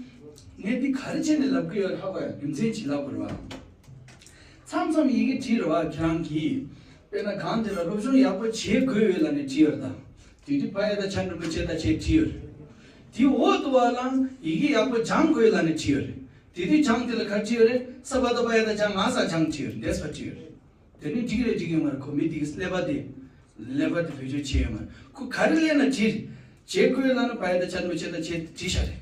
ངས་འདི་ག་རེ་བྱས་ནས་ལབ་གི་ཡོད་ཧ་གོ་ཡ། རྒྱུ་མཚན་ཅིག་ལབ་དགོས་རེད་བ། མཚམས་མཚམས་ཡི་གེ་བྲིས་རེད་བ་ཁྱེད་རང་གིས། དཔེར་ན་གང་དེ་ལ་སློབ་སྦྱོང་ཡག་པོ་བྱེད་དགོས་ཡོད་ལབ་ནས་བྲིས་ཡོད་རེད་ད། དེ་དུས་པ་ཡ་བཏགས་པ་འགྲེང་བུ་ཅ་བཏགས་ཅེས་བྲིས་ཡོད་རེད། དེ་འོག་ཏུ་བ་ལ་ཡི་གེ་ཡག་པོ་སྦྱང་དགོས་ལབ་ནས་བྲིས་ཡོད་རེད། དེ་དུས་སྦྱང་དེ་ལ་ག་རེ་བྲིས་ཡོད་རེད། ས་བ་བཏགས་སྦ་ཡ་བཏགས་སྦྱ་ང་ས་སྦྱངས་བྲིས་ཡོད་རེད། འདས་པ་བྲིས་ཡོད་རེད། དེ་ནི་འགྲིག་རེད་འགྲིག་ཡོད་མ་རེད། ཁོ་མི་དེ་གི་ཀླད་པ་དེ། ཀླད་པ་དེ་བེད་སྤྱོད་བྱས་ཡོད་མ་རེད། ཁོ་ག་རེ་ལབ་ན་བྲིས་རེད། བྱེད་དགོས་ལབ་ན་པ་ཡ་བཏགས་པ་འགྲེང་བུ་ཅ་བཏགས་ཅེས་བྲིས་ཤག་རེད།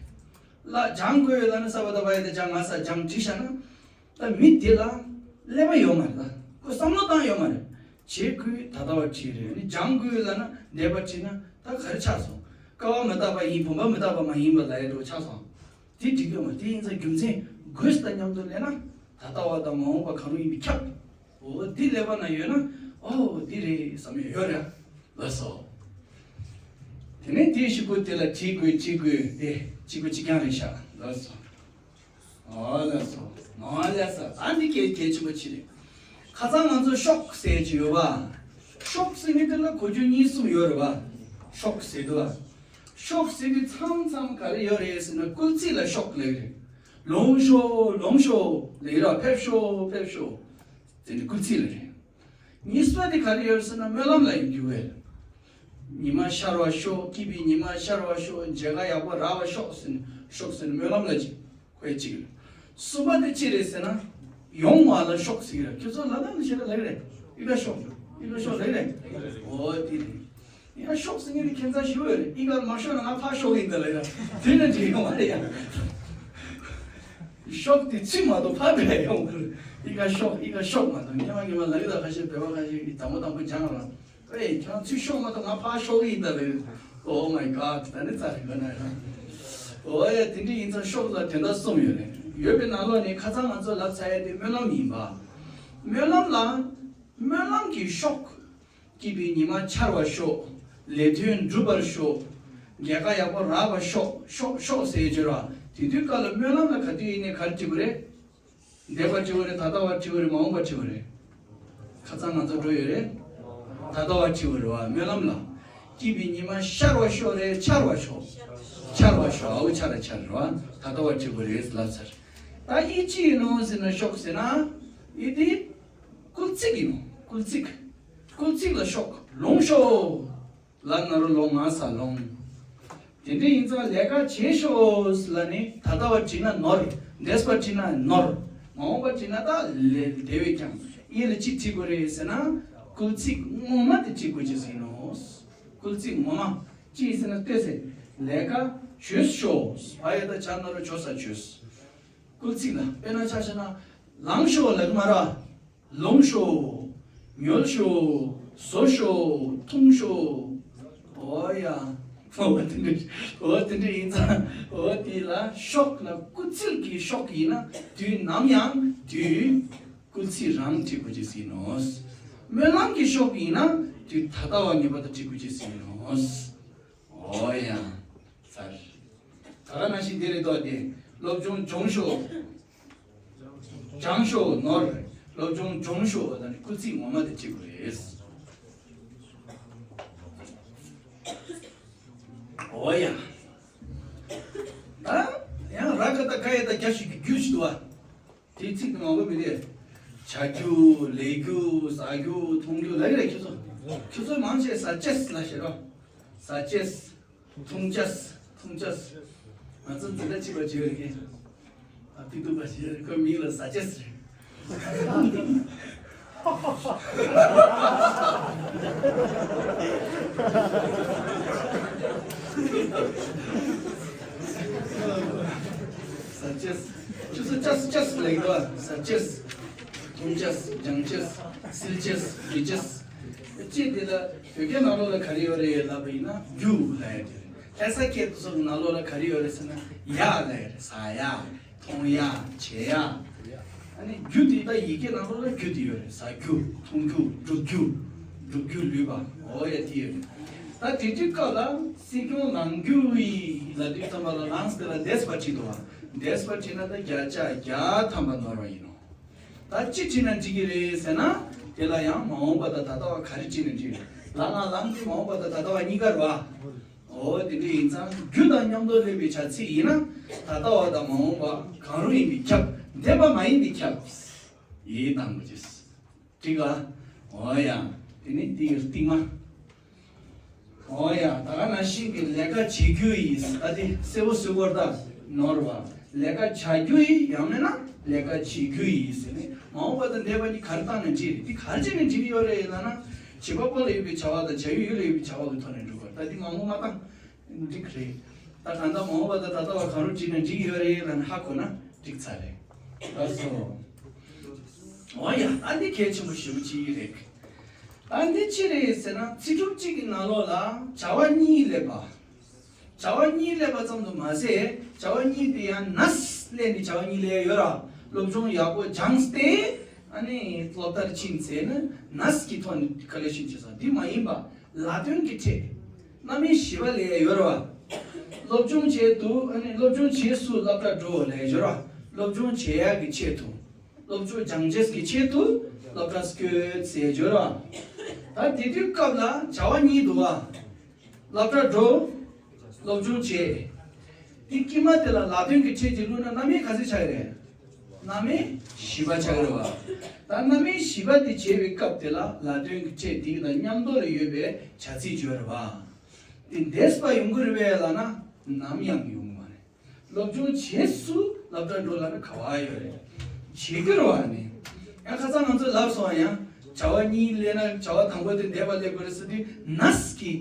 ལ་སྦྱང་དགོས་ལབ་ན་ས་བ་བཏགས་སྦ་ཡ་བཏགས་སྦྱ་ང་ས་སྦྱངས་བྲིས་ཤག་ན། ད་མི་དེ་ལ་ཀླད་པ་ཡོད་མ་རེད་ད། ཁོ་བསམ་བློ་བཏང་ཡོད་མ་རེད། བྱེད་དགོས་ད་ལྟ་བ་བྲིས་རེད། ནི་སྦྱང་དགོས་ལབ་ན་འདས་པ་བྲིས་ན་ད་ག་རེ་ཆགས་སོང་། སྐལ་བ་མི་རྟག་པ་ཡིན། བུམ་པ་མི་རྟག་པ་མ་ཡིན་པ་ལབ་ཡ་འགྲོ་ཆགས་སོང་། དེ་འགྲིག་གི་མ་རེད། དེ་ཡིན་ཙང་རྒྱུ་མཚན་དགོས་དང་མཉམ་དུ་ལབ་ན་ད་ལྟ་བ་དང་མ་འོངས་པ་གང་རུང་ཡིན་པས་ཁྱབ། འོ་དེ་ཀླད་པ་ན་ཡོད་ན་ཨོ་དེ་རེད་བསམ་ཡ་ཡོད་རེད། ལགས་སོ། དེ་ནས་དེའི་གཞུག་གུ་དེ་ལ་བྲིས་དགོས་བྲིས་དགོས་དེ་གཅིག་པ་གཅིག་རྐྱང་རེད་ཤག་ལགས་སོ། ཨོ་ལགས་སོ། ཨོ་ལགས་སོ། ཨ་འདི་གལ་གལ་ཆེན་པོ་ཅིག་རེད། ཁ་སང་ང་ཚོ་ཤོག་ཟེར་གྱི་ཡོད་པ། ཤོག་ཟེར་མཁན་དེ་ལ་གོ་རྒྱུ་གཉིས་གསུམ་ཡོད་རེད་པ། ཤོག་ཟེར་དུས་པ། ཤོག་ཟེར་དུས་མཚམས་མཚམས་ག་རེ་ཡོད་རེད་ཟེར་ན་སྐུལ་ཚིག་ལ་ཤོག་ལབ་ཀྱི་རེད། ལོངས་ཤོག་ལོངས་ཤོག་ལབ་ཀྱི་རེད་པ། ཕེབས་ཤོག་ཕེབས་ཤོག་དེ་ནི་སྐུལ་ཚིག་ལ་རེད། གཉིས་པ་དེ་ག་རེ་ཡོད་ཟེར་ན་སྨོན་ལམ་ལ་ཡིན་རྒྱུ་བས། ཉི་མ་ཤར་བར་ཤོག་སྐྱིད་པའི་ཉི་མ་ཤར་བར་ཤོག་མཇལ་ཁ་ཡག་པོ་རག་པར་ཤོག་ཟེར་ནས་ཤོག་ཟེར་ནས་སྨོན་ལམ་ལ་ཅིག་ཁོས་ཅིག་རེད། གསུམ་པ་དེ་ཅི་རེད་ཟེར་ན་ཡོང་བ་ལ་ཤོག་ཟེར་གྱི་རེད། ཁྱོད་ཚོ་ལ་ལ་ནི་ཤེས་ཀ་ལེགས་རེད། ཨི་ཀ་ཤོག་ཨི་ཀ་ཤོག་ལེགས་རེད། འོ་དེ་རེད། ཡང་ཤོག་ཟེར་མཁན་དེ་ཁྱད་མཚར་ཞིག་ཡོད་རེད། ཨི་ཀ་མ་ཤོག་ན་ང་ཕར་ཤོག་ཡིན་ད་ལ་ཡ། དེ་ནི་འགྲིག་ཡོང་བ་རེད་ཡ། ཤོག་དེ་ཚིག་མ་གཏོགས་ཕར་བས་ཡོང་གི་རེད། ཨི་ཀ་ཤོག་ཨི་ཀ་ཤོག་མ་གཏོགས་སྔོན་མ་སྔོན་མ་ལ་ཡི་དྭགས་ཁ་ཤས་བོད་པ་ཁ་ཤས་ཀྱིས་དང་པོ་དང་པོ་སྦྱངས་ར། ཨེ་ཁྱོད་ཚིག་ཤོག་མ་གཏོགས་ང་ཕར་ཤོག་ཡིན་ད་ལ་ཡ། Oh my God ད་ནི་ཚར་རེད་པ་ན་ཡ། འོ་ཡ་དེ་འདྲ་ཡིན་ཙང་ཤོག་ལ་དོན་དག་གསུམ་ཡོད་རེད། ཡོད་པའི་ནང་ལོགས་ནས་ཁ་སང་ང་ཚོ་ལབ་ཚར་ཡ་དེ་སྨོན་ལམ་ཡིན་པ། སྨོན་ལམ་ལ་སྨོན་ལམ་གྱི་ཤོག་སྐྱིད་པའི་ཉི་མ་འཆར་བར་ཤོག་ལས་དོན་འགྲུབ་པར་ཤོག་མཇལ་ཁ་ཡག་པོ་རག་པར་ཤོག་ཤོག་ཤོག་ཟེར་བརྗོད་ར། དེ་དུས་སྐབས་ལ་སྨོན་ལམ་ལ་ག་དུས་ཡིན་ནའི་ག་རེ་བྲི་དགོས་རེད། འདས་པ་བྲི་དགོས་རེད། ད་ལྟ་བ་བྲི་དགོས་རེད། མ་འོངས་པ་བྲི་དགོས་རེད། ཁ་སང་ང་ཚོ་འགྲོ་ཡོད་རེད། ད་ལྟ་བ་བྲི་དགོས་རེད་བ། སྨོན་ལམ་ལ། སྐྱིད་པའི་ཉི་མ་ཤར་བར་ཤོག་རེད། འཆར་བར་ཤོག་འཆར་བར་ཤོག་ཨའུ་འཆར་ར་འཆར་ར་བ། ད་ལྟ་བ་བྲི་དགོས་རེད་ལབ་ཚར། ད་ཨི་ཅི་ཡིན་ནོ་ཟེར་ན་ཤོག་ཟེར་ན། ཨི་དེ། སྐུལ་ཚིག་ཡིན་ནོ། སྐུལ་ཚིག་སྐུལ་ཚིག་ལ་ཤོག་ལོངས་ཤོག་ལ་ན་རོ་ལོ་ང་ས་ལོངས། དེ་འདྲ་ཡིན་ཙང་ལས་ཀ་བྱེད་ཤོག་ལ་ནི་ད་ལྟ་བ་བྲིས་ན་ནོར། འདས་པ་བྲིས་ན་ནོར། མ་འོངས་པ་བྲིས་ན་ད་ལས་དེ་བས་ཀྱང་ཨི་ལ་ཅི་བྲིས་དགོས་རེད་ཟེར་ན། སྐུལ་ཚིག་ངོ་མ་དེ་བྲིས་དགོས་ཀྱི་ཟིན་ནོ། སྐུལ་ཚིག་ངོ་མ་ཅི་ཡིན་ཟེར་ན་ལྟོས་ཟེར། ལས་ཀ་བྱོས་ཤོག་བ་ཡ་ད་བྱ་ན་རོ་བྱོ་ས་བྱོས། སྐུལ་ཚིག་ལ་དཔེར་ན་ཆ་བཞག་ན་ལངས་ཤོག་ལབ་ཀྱི་མ་རེད། ལོངས་ཤོག་ཉོལ་ཤོག་ཟོ་ཤོག་འཐུང་ཤོག་འོ་ཡ། འོ་དེ་འདྲ་འོ་དེ་འདྲ་ཡིན་ཙང་འོ་དེ་ལ་ཤོག་ལ་སྐུལ་ཚིག་གི་ཤོག་ཡིན་ན་དུས་ནམ་ཡང་དུས་སྐུལ་ཚིག་རང་བྲིས་དགོས་ཀྱི་ཟིན་ནོ། སྨོན་ལམ་གྱི་ཤོག་ཡིན་ན་དུས་ད་ལྟ་བ་ངེས་པར་དུ་བྲིས་དགོས་ཀྱི་ཟིན་ནོ། འོ་ཡ། ཚར། ད་ག་ནང་བཞིན་འདི་རེད་དོ། དེ་སློབ་སྦྱོང་སྦྱོང་ཤོག་སྦྱང་ཤོག་ནོར། སློབ་སྦྱོང་སྦྱོང་ཤོག་ད་ནི་སྐུལ་ཚིག་ངོ་མ་དེ་བྲིས་དགོས་རེད། འོ་ཡ། ད་ཡང་ར་ག་ད་ག་ཡ་ད་རྒྱ་ཞིག་གི་རྒྱུ་ཞིག་འདུག་བ། དེའི་ཚིག་དེ་མང་པོ་མི་འདུག་བྱ་རྒྱུ་ལས་རྒྱུ་ཟ་རྒྱུ་འཐུང་རྒྱུ་ལབ་ཀྱི་རེད། ཁྱོད་ཚོ་ཁྱོད་ཚོ་མང་ཆེ་ཟ་ཅེས་ལབ་ཤེས་རོགས། ཟ་ཅེས། འཐུང་ཅེས། འཐུང་ཅེས། ང་ཚོ་འཛིན་གྲྭ་གཅིག་པ་བྱེད་ཡོད་རེད། ཨ་ཕི་ཏུ་པ་བྱེད་ཡོད་རེད། ཁོའི་མིང་ལ་ཟ་ཅེས་རེད། ཟ་ཅེས། ཁྱོད་ཚོ་ཅེས་ཅེས་ལབ་ཀྱི་འདུག་ཟ་ཅེས། འཐུང་ཅེས། སྦྱང་ཅེས། བསིལ་ཅེས། འདྲུད་ཅེས། ཅེས་དེ་ལ་བོད་སྐད་ནང་ལོགས་ལ་ག་རེ་ཡོད་རེད་ལབ་པ་ཡིན་ན་རྒྱུ་ལབ་ཡ་དེ་རེད། ལྷ་ས་སྐད་དུ་སོགས་ནང་ལོགས་ལ་ག་རེ་ཡོད་རེད་ཟེར་ན་ཡ་ལབ་ཡ་རེད། ཟ་ཡ། འཐུང་ཡ། བྱེད་ཡ། ཨ་ནི་རྒྱུ་དེ་ད་ཡི་གེ་ནང་ལོགས་ལ་རྒྱུ་དེ་ཡོད་རེད། ཟ་རྒྱུ། འཐུང་རྒྱུ། འགྲུབ་རྒྱུ། འགྲུབ་རྒྱུ་ལུས་པ། འོ་ཡ་དེ་ཡོད་རེད། ད་དེ་དུས་སྐབས་ལ་སྲིད་སྐྱོང་ལངས་རྒྱུ་ཡི་ལབ་དུས་ཙམ་པ་ལ་ལངས་དེ་ལ་འདས་པ་བྲིས་འདུག་བ། འདས་པ་བྲིས་ན་ད་བརྒྱ་ཆ་བརྒྱ་ཐམ་པ་ནོར་བ་ཡིན་ནོ། ད་ཅི་བྲིས་ན་འགྲིག་གི་རེད་ཟེར་ན། དེ་ལ་ཡང་མ་འོངས་པ་དང་ད་ལྟ་བ་ག་རེ་བྲིས་ན་འགྲིག་རེད། ལ་ང་ལང་དེ་མ་འོངས་པ་དང་ད་ལྟ་བ་གཉིས་ཀ་རེད་བ། འོ་དེ་འདྲ་ཡིན་ཙང་རྒྱུ་དང་མཉམ་དུ་སླེབས་པའི་བྱ་ཚིག་ཡིན་ན། ད་ལྟ་བ་དང་མ་འོངས་པ་གང་རུང་ཡིན་པས་ཁྱབ། འདས་པ་མ་ཡིན་པས་ཁྱབ། ཡིན་དང་པོ་ཅེས། འགྲིག་ག་འོ་ཡ། དེ་ནི་འདི་ཡི་རྟིང་མ། འོ་ཡ། ད་ག་ནང་བཞིན་གྱི་ལས་ཀ་བྱེད་རྒྱུ་ཡིས། ཨ་དེ་གསལ་པོ་བཟོས་པར་ད་ནོར་བ། ལས་ཀ་བྱ་རྒྱུ་ཡིས། ཡང་མིན་ན་ལས་ཀ་བྱེད་རྒྱུ་ཡིས་ཟེར་ནས་མ་འོངས་པ་དང་འདས་པ་གཉིས་ག་རེ་བཏང་ན་འགྲིག་རེད། འདི་ག་རེ་བྱས་ནས་འགྲིག་གི་ཡོད་རེད་ལབ་ན། བྱེད་པ་པོ་ལ་ཡོད་པའི་བྱ་བ་དང་བྱ་ཡུལ་ཡུལ་ལ་ཡོད་པའི་བྱ་བ་གི་ཐོག་ནས་འགྲུབ་པར། ད་འདི་མང་པོ་མ་བཏང་། འགྲིག་རེད། ད་གང་ལྟར་མ་འོངས་པ་དང་ད་ལྟ་བ་གང་རུང་བྲིས་ན་འགྲིག་ཡོད་རེད་ལབ་ན་ཧ་གོ་ན་འགྲིག་ཚར་རེད། ལགས་སོ། འོ་ཡ། ད་འདི་གལ་ཆེན་པོ་ཞེ་པོ་ཅིག་རེད། ད་འདི་ཅི་རེད་ཟེར་ན་ཚིག་གྲུབ་གཅིག་གི་ནང་ལོགས་ལ་བྱ་བ་གཉིས་སླེབས་པ། བྱ་བ་གཉིས་སླེབས་པ་ཙམ་དུ་མ་ཟད་བྱ་བ་གཉིས་དེ་ཡང་ནས་སླེབས་ནས་བྱ་བ་གཉིས་སླེབས་ཡོད་ར། སློབ་སྦྱོང་ཡག་པོ་སྦྱངས་ཏེ་ཨ་ནི་སློབ་མཐར་ཕྱིན་ཟེར་ན་ནས་ཀྱི་ཐོག་ནས་ག་ལེ་ཤིན་བྱེད་ས་འདི་མ་ཡིན་པ། ལ་དོན་གྱི་ཕྲད། རྣམ་དབྱེ་བཞི་པ་ལས་ཡོད་རེད་བ། སློབ་སྦྱོང་བྱེད་དུ་ཨ་ནི་སློབ་སྦྱོང་བྱེད་སུ་སློབ་གྲྭ་འགྲོ་ལས་ཡོད་རེད་བ། སློབ་སྦྱོང་བྱེད་ཡག་གི་ཆེད་དུ། སློབ་སྦྱོང་སྦྱང་བྱེད་ཀྱི་ཆེད་དུ་སློབ་གྲྭ་སྐྱོད་ཟེར་ཡོད་རེད་བ། ད་དེ་དུས་སྐབས་ལ་བྱ་བ་གཉིས་འདུག་བ། སློབ་གྲྭ་འགྲོ། སློབ་སྦྱོང་བྱེད། དེ་དཀྱིལ་མ་དེ་ལ་ལ་དོན་གྱི་ཕྲད་ཅིག་བླུགས་ན་རྣམ་དབྱེ་ག་ཚོད་ཆགས་ཀྱི་རེད། རྣམ་དབྱེ་བཞི་པ་ཆགས་ཀྱི་རེད་བ། ད་རྣམ་དབྱེ་བཞི་པ་དེ་བྱེད་པའི་སྐབས་དེ་ལ་ལ་དོན་གྱི་ཕྲད་དེ་དང་མཉམ་དུ་ལ་ཡོད་པའི་བྱ་ཚིག་བརྗོད་རེད་བ། དེ་འདས་པ་ཡོང་གི་རེད་པས་ལབ་ན་ནམ་ཡང་ཡོང་གི་མ་རེད། སློབ་སྦྱོང་བྱེད་སུ་སློབ་གྲྭ་འགྲོ་ལབ་ན་ག་བ་ཡོད་རེད། བྱེད་ཀྱི་རེད་བ་ནི། ཡང་ཁ་སང་ང་ཚོས་ལབ་སོང་ཡང་བྱ་བ་གཉིས་སླེབས་ན་བྱ་བ་དང་པོ་དེ་འདས་པ་སླེབས་དགོས་རེད་ཟེར་དུས་ནས་ཀྱི་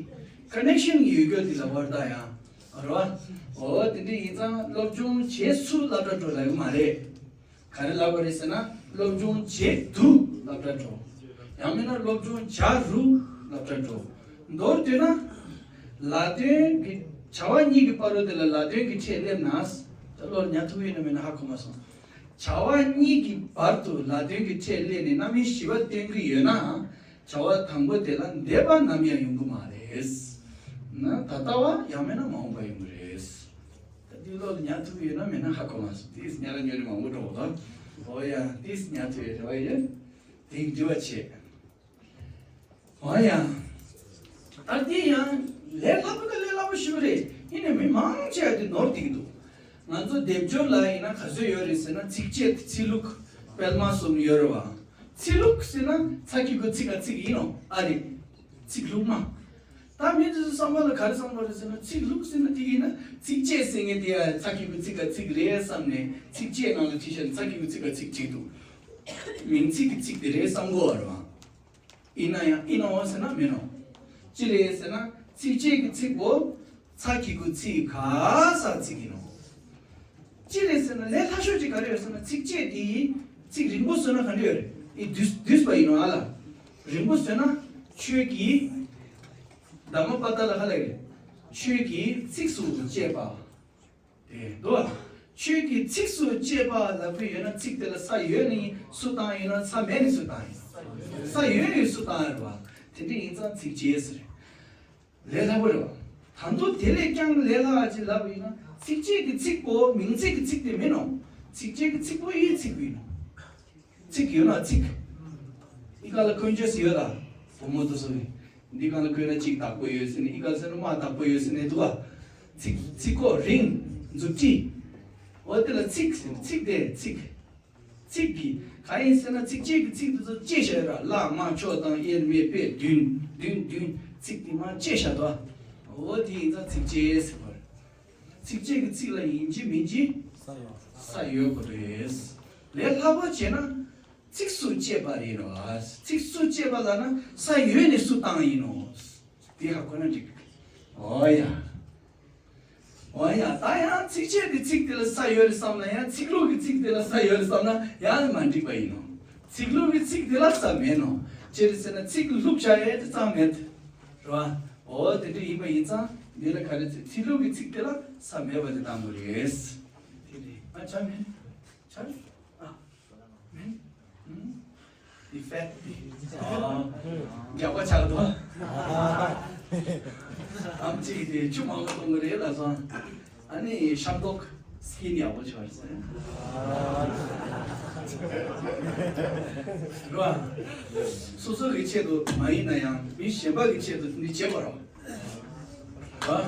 ཀ་ནེག་ཤན་ཡོད་རྒྱུ་དེ་ལབ་པ་རེད་ད་ཡང་། རེད་བ། འོ་དེ་འདྲ་ཡིན་ཙང་སློབ་སྦྱོང་བྱེད་སུ་སློབ་གྲྭ་འགྲོ་ལབ་ཡོད་མ་རེད། ག་རེ་ལབ་པ་རེད་ཟེར་ན་སློབ་སྦྱོང་བྱེད་དུ་སློབ་གྲྭ་འགྲོ། ཡང་མིན་ན་སློབ་སྦྱོང་བྱ་རུ་སློབ་གྲྭ་འགྲོ། མདོར་བསྡུས་ན། ལ་དོན་གྱི་བྱ་བ་གཉིས་ཀྱི་བར་དུ་དེ་ལ་ལ་དོན་གྱི་ཕྲད་སླེབས་ན། ད་བློར་ཉར་ཐུབ་ཡོད་ན་མེད་ན་ཧ་གོ་མ་སོང་། བྱ་བ་གཉིས་ཀྱི་བར་དུ་ལ་དོན་གྱི་ཕྲད་སླེབས་ནས་རྣམ་དབྱེ་བཞི་པ་སྟོན་གྱི་ཡོད་ན། བྱ་བ་དང་པོ་དེ་ལ་འདས་པ་ནམ་ཡང་ཡོང་གི་མ་རེད། ན་ད་ལྟ་བ་ཡང་མིན་ན་མ་འོངས་པ་ཡོང་གི་རེད། ད་འདི་བློ་ལ་ཉར་ཐུབ་ཡོད་ན་མེད་ན་ཧ་གོ་མ་སོང་། ཏིས་ཉར་ར་ཉོ་རི་མང་པོ་འགྲོ་གོ། འོ་ཡ། ཏིས་ཉར་ཐུབ་ཡོད་རེ་བ་ཡོད། དེ་འདྲི་བ་བྱེད། འོ་ཡ། ད་འདི་ཡང་ལས་སླ་པོ་ད་ལས་སླ་པོ་ཞིག་རེད། ཡིན་ནའི་མི་མང་ཆེ་བ་དེ་ནོར་བསྡད་ཀྱི་འདུག་ང་ཚོ་སྡེབ་སྦྱོར་ལ་ཡིན་ན་ག་ཚོད་ཡོད་རེད་ཟེར་ན་ཚིགས་བཅད་ཚིག་ལྷུག་སྤེལ་མ་གསུམ་ཡོད་རེད་བ། ཚིག་ལྷུག་ཟེར་ན་ཚ་གི་གུ་ཚིག་ག་ཚིག་ཡིན་ནོ་ཨ་རེད། ཚིག་ལྷུག་མ། ད་མི་དེ་ཚོ་བསམ་པ་ལ་ག་རེ་བསམ་པ་རེད་ཟེར་ན་ཚིག་ལྷུག་ཟེར་ན་དེ་ཡིན་ན་ཚིགས་བཅད་ཟེར་མཁན་དེ་ཡ་ཚ་གི་གུ་ཚིག་ག་ཚིག་རེད་བསམ་ནས་ཚིགས་བཅད་ནང་ལ་བྲིས་ཤག་ཚ་གི་གུ་ཚིག་ག་ཚིག་བྲིས་འདུག་མིང་ཚིག་གི་ཚིག་དེ་རེད་བསམ་གོ་བ་རེད་བ། ཡིན་ན་ཡང་ཡིན་ནོ་ཟེར་ན་མིན་ནོ། ཅི་རེད་ཟེར་ན་ཚིགས་བཅད་ཀྱི་ཚིག་པོ་ཚ་གི་གུ་ཚིག་ག་ས་ཚིག་ཡིན་ནོ། ཅི་རེད་ཟེར་ན་ལས་སླ་ཤོས་ཅིག་ག་རེ་ཡོད་ཟེར་ན་ཚིགས་བཅད་དེ་ཚིག་རིང་པོ་བཟོས་ན་ག་འདྲ་ཡོད་རེད། ཨི་བསྡུས་བསྡུས་པ་ཡིན་ནོ་ཨ་ལ། རིང་པོ་བཟོས་ན་ཆོས་ཀྱི་ད་མ་པ་ཏ་ལ་ཧ་ལ་རེད། ཆོས་ཀྱི་ཚིགས་སུ་བཅད་པ། དེ་འདུག་བ། ཆོས་ཀྱི་ཚིགས་སུ་བཅད་པ་ལབ་ཀྱི་ཡོད་ན་ཚིག་དེ་ལ་ས་ཡོད་ནི་སུ་བཏང་ཡིན་ན་ས་མེད་ནི་སུ་བཏང་ཡིན། ས་ཡོད་ནི་སུ་བཏང་ཡོད་རེད་བ། དེ་འདྲ་ཡིན་ཙང་ཚིགས་བཅད་ཟེར། ལས་སླ་པོ་རེད་བ། ད་དུང་དེ་ལས་ཀྱང་ལས་སླ་བ་ཅིག་ལབ་པ་ཡིན་ན་ཚིགས་བཅད་ཀྱི་ཚིག་པོ་མིང་ཚིག་གི་ཚིག་དེ་མིན་ནོ། ཚིགས་བཅད་ཀྱི་ཚིག་པོ་ཡི་ཚིག་པོ་ཡིན་ནོ། ཚིག་ཡོད་ན་ཚིག་ཨི་ཀ་ལ་ཀོན་ཅེས་ཡོད་ལ། བུ་མོ་དུ་སོ་ནི། འདི་གང་ལ་ཀོན་ན་གཅིག་བདག་པོ་ཡོད་ཟེར་ནས་ཨི་ཀ་ལ་ཟེར་ན་མ་བདག་པོ་ཡོད་ཟེར་ནས་འདུག་བ། ཚིག་ཚིག་གོ་རིང་། མཛུབ་ཁྲིད། འོ་དེ་ལ་ཚིག་ཟེར་ཚིག་དེ་ཚིག་ཚིག་གི་གང་ཡིན་ཟེར་ན་ཚིགས་བཅད་ཀྱི་ཚིག་དེ་ཚོ་བཅད་བཞག་ཡོད་ར་བླ་མ་མཆོག་དང་དབྱེར་མེད་པས་བདུན་བདུན་བདུན་ཚིག་དེ་མ་བཅད་བཞག་དོ། འོ་དེ་ཡིན་ཙང་ཚིགས་བཅད་ཟེར་བ་རེད། ཚིགས་བཅད་ཀྱི་ཚིག་ལ་ཡིན་གཅིག་མིན་གཅིག་ས་ཡོད་དགོས་རེད། ལས་སླ་པོ་བྱས་ན་ཚིགས་སུ་བཅད་པ་ཡིན་ནོ། ཚིགས་སུ་བཅད་པ་ལབ་ན་ས་ཡོད་ནས་སུ་བཏང་ཡིན་ནོ། དེ་ཧ་གོ་ན་འགྲིག་འོ་ཡ། འོ་ཡ། ད་ཡང་ཚིགས་བཅད་ཀྱི་ཚིག་དེ་ལ་ས་ཡོད་རེད་བསམ་ན་ཡང་ཚིག་ལྷུག་གི་ཚིག་དེ་ལ་ས་ཡོད་རེད་བསམ་ན་ཡང་མ་འགྲིག་པ་ཡིན་ནོ། ཚིག་ལྷུག་གི་ཚིག་དེ་ལ་ས་མེད་ནོ། ཅི་རེད་ཟེར་ན་ཚིག་ལྷུག་བྱ་ཡས་དེ་ཙམ་མེད། རེད་བ། འོ་དེ་འདྲ་ཡིན་པ་ཡིན་ཙང་འདི་ལ་ག་རེ་ཚིག་ཚིག་ལྷུག་གི་ཚིག་དེ་ལ་ས་མེད་པ་དེ་བཏང་དགོས་རེད། དེ་རེད། ཨ་ཆ་མེད། ཆ་རེད། ཨ། མེད། ཨུམ། དེ་ཕེད་དེ། ཨ། རྒྱག་པ་ཆགས་འདུག་ཨམ་ཅིག་དེ་ཆུ་མང་པོ་གཏོང་གི་རེད་ལ་སོང་། ཨ་ནི་ཤམ་ཏོག་སྐྱིད་ཡག་པོ་ཆགས་ཟེར། རོ། སོ་སོ་གི་ཆེད་དུ་མ་ཡིན་ན་ཡང་མི་གཞན་པ་གི་ཆེད་དུ་འདི་བྱེད་པ་རོ། ཨ།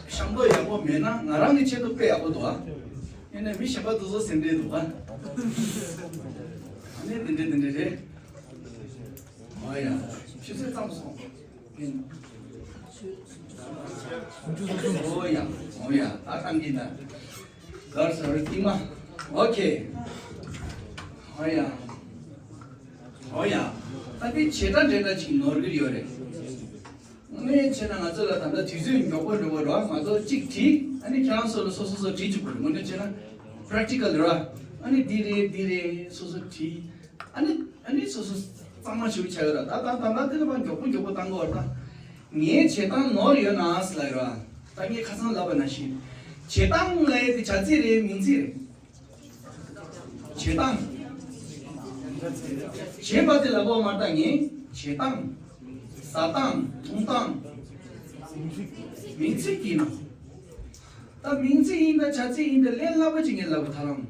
ཤམ་ཐབས་ཡག་པོ་མེད་ན་ང་རང་གི་ཆེད་དུ་དཔེ་ཡག་པོ་འདུག་ཨ། ཡིན་ནའི་མི་གཞན་པ་དེ་ཚོ་སེམས་ཁྲལ་འདུག་ཨ། ཨ་ནི་འདི་འདྲ་འདི་འདྲ་རེད། ཨོ་ཡ། ཆུ་ཚོད་ཙམ་སོང་། ཨོ་ཡ། ཨོ་ཡ། ད་གཏམ་གྱི་ད། གར་སོར་ཏི་མ། ཨོ་ཁེ། ཨོ་ཡ། ཨོ་ཡ། ད་འདི་བྱེད་སྒྲ་འདྲ་འདྲ་ཅིག་ནོར་གྱི་ཡོད་རེད། དངོས་གནས་བྱས་ན་ང་ཚོ་ལ་ད་ལྟ་དུས་ཚོད་མགྱོགས་པོ་འགྲོ་གི་རེད། ང་ཚོ་གཅིག་བྲིས། ཨ་ནི་ཁྱེད་རང་ཚོ་ལ་སོ་སོ་སོ་བྲིས་བཅུག་དགོས་རེད། དངོས་གནས་བྱས་ན་པྲེག་ཊི་ཀལ་རེད་བ། ཨ་ནི་འདི་རེད་འདི་རེད་སོ་སོ་བྲིས། ཨ་ནི་ཨ་ནི་སོ་སོ་གཙང་མ་ཞིག་ཆགས་ཡོད་ར། ད་ད་ད་ད་དེ་ལ་མ་མགྱོགས་པོ་མགྱོགས་པོ་བཏང་དགོས་ར། ད་ངའི་བྱེད་སྟངས་ནོར་ཡོད་ན་ཟེར་ལབ་ཡོད་ར། ད་ངས་ཁ་སང་ལབ་པ་ནང་བཞིན། བྱེད་སྟངས་ལབ་ཡས་དེ་བྱ་ཚིག་རེད་མིང་ཚིག་རེད། བྱེད་སྟངས། བྱེད་པ་དེ་ལ་གོ་མ་ལྟ་ངས་བྱེད་སྟངས། ཟ་སྟངས་འཐུང་སྟངས། མིང་ཚིག་ཡིན་ནོ། ད་མིང་ཚིག་ཡིན་ད་བྱ་ཚིག་ཡིན་ད་ལས་སླ་པོ་ཅིག་ངས་ལབ་པ་ད་རང་།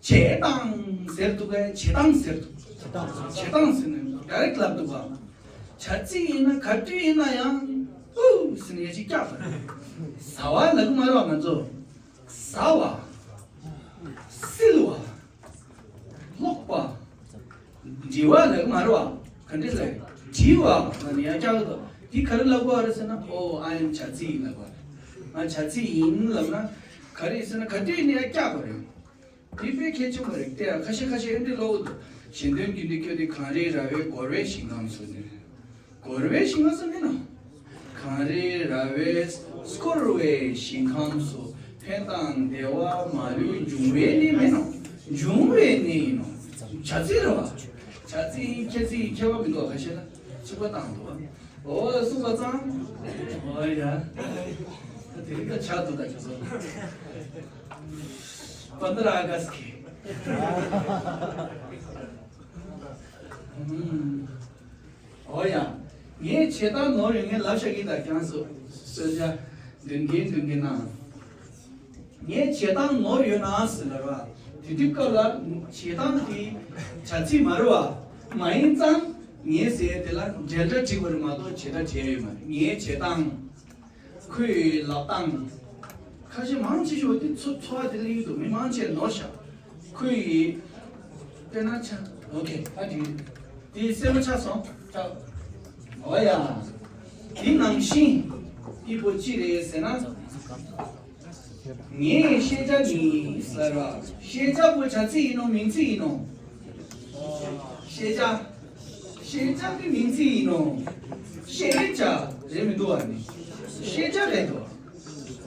བྱེད་སྟངས་ཟེར་འདུག་གས། བྱེད་སྟངས་ཟེར་འདུག་བྱེད་སྟངས་ཟེར་ནས་ཌའི་རེག་ལབ་འདུག་ག་བྱ་ཚིག་ཡིན་ན་ག་དུས་ཡིན་ན་ཡང་ཨུ་ཟེར་ནས་ཅིག་བཀྱག་པ་རེད། ཟ་བ་ལབ་གི་མ་རེད་བ་ང་ཚོ། ཟ་བ། བསིལ་བ། ལོག་པ། འབྲི་བ་ལབ་གི་མ་རེད་བ། ག་འདྲ་ཟེར། བྲིས་པ་ལབ་ནས་ཡང་བཀྱག་གི་འདུག་འདི་ག་རེ་ལབ་དགོས་རེད་ཟེར་ན། ཨོ་ཨ་ཡིན་བྱ་ཚིག་ཡིན་ལབ་དགོས་རེད། ང་བྱ་ཚིག་ཡིན་ལབ་ན་ག་རེ་ཟེར་ན་ག་དུས་ཡིན་ན་ཡང་བཀྱག་དགོས་རེད། དེ་དཔེ་གལ་ཆེན་པོ་རེད། དེ་ཡང་ཁ་ཤས་ཁ་ཤས་ཨེ་འདྲ་ལབ་ཀྱི་འདུག་གཞན་དོན་རྒྱུན་དུ་སྐྱོད་དེ་གངས་རིའི་ར་བས་བསྐོར་བའི་ཞིང་ཁམས་སུ་ནི། བསྐོར་བའི་ཞིང་ཁམས་སུ་མིན་ནོ། གངས་རིའི་ར་བས་བསྐོར་བའི་ཞིང་ཁམས་སུ་ཕན་དང་བདེ་བ་མ་ལུས་འབྱུང་བའི་ནི་མིན་ནོ། འབྱུང་བའི་ནི་ཡིན་ནོ། བྱ་ཚིག་རེད་བ། བྱ་ཚིག་ཡིན་ཁྱད་ཚིག་ཡིན་ཁྱད་པར་མི་འདུག་ཁ་ཤས་ལ་ཚིག་པ་བཏང་འདུག་བ། ཨོ་གསུངས་པ་ཙང་། ཨོ་ཡ། དེ་རིང་ད་ཆགས་འདུག་ད་ཁྱོད་ཚོ། པནྡྲ་ཨ་གསྟ་གི། ཨོ་ཡ། ངས་བྱེད་སྟངས་ནོར་ཡོད་ངས་ལབ་བཞག་གི་ད་ཁྱེད་རང་ཚོ་གསོལ་ཇ་འདོན་གིན་འདོན་གིན་ན། ངས་བྱེད་སྟངས་ནོར་ཡོད་ན་ཟེར་ལབ་ར། དེ་དུས་སྐབས་ལ་བྱེད་སྟངས་དེ་བྱ་ཚིག་མ་རེད་བ། མ་ཡིན་ཙང་ངས་ཟེར་དེ་ལ་འབྲེལ་སྒྲ་བྲིས་པ་རེད་མ་གཏོགས་བྱེད་སྒྲ་བྲིས་ཡོད་མ་རེད། ངའི་བྱེད་སྟངས། ཁོའི་ལབ་སྟངས། ཁ་ཤས་མང་ཆེ་ཤོས་དེ་ཚོ་ཚོ་བ་དེ་ལ་ཡིན་འདུག་མི་མང་ཆེ་ནོར་ཤག་ཁོའི། དཔེར་ན་ཆ། ཨོ་ཁེ་ཨ་དེ། དེ་གསལ་པོ་ཆགས་སོང་། ཆགས། ཨོ་ཡ། དེ་ནང་བཞིན། དེ་པོ་ཅི་རེད་ཟེར་ན། ངས་ཤེས་བྱ་ནི་ཟེར་བ། ཤེས་བྱ་པོ་བྱ་ཚིག་ཡིན་ནོ་མིང་ཚིག་ཡིན་ནོ། ཤེས་བྱ། ཤེས་བྱ་ནི་མིང་ཚིག་ཡིན་ནོ། ཤེས་བྱ་རེད་མི་འདུག་བ་ནི། ཤེས་བྱ་རེད་དོ།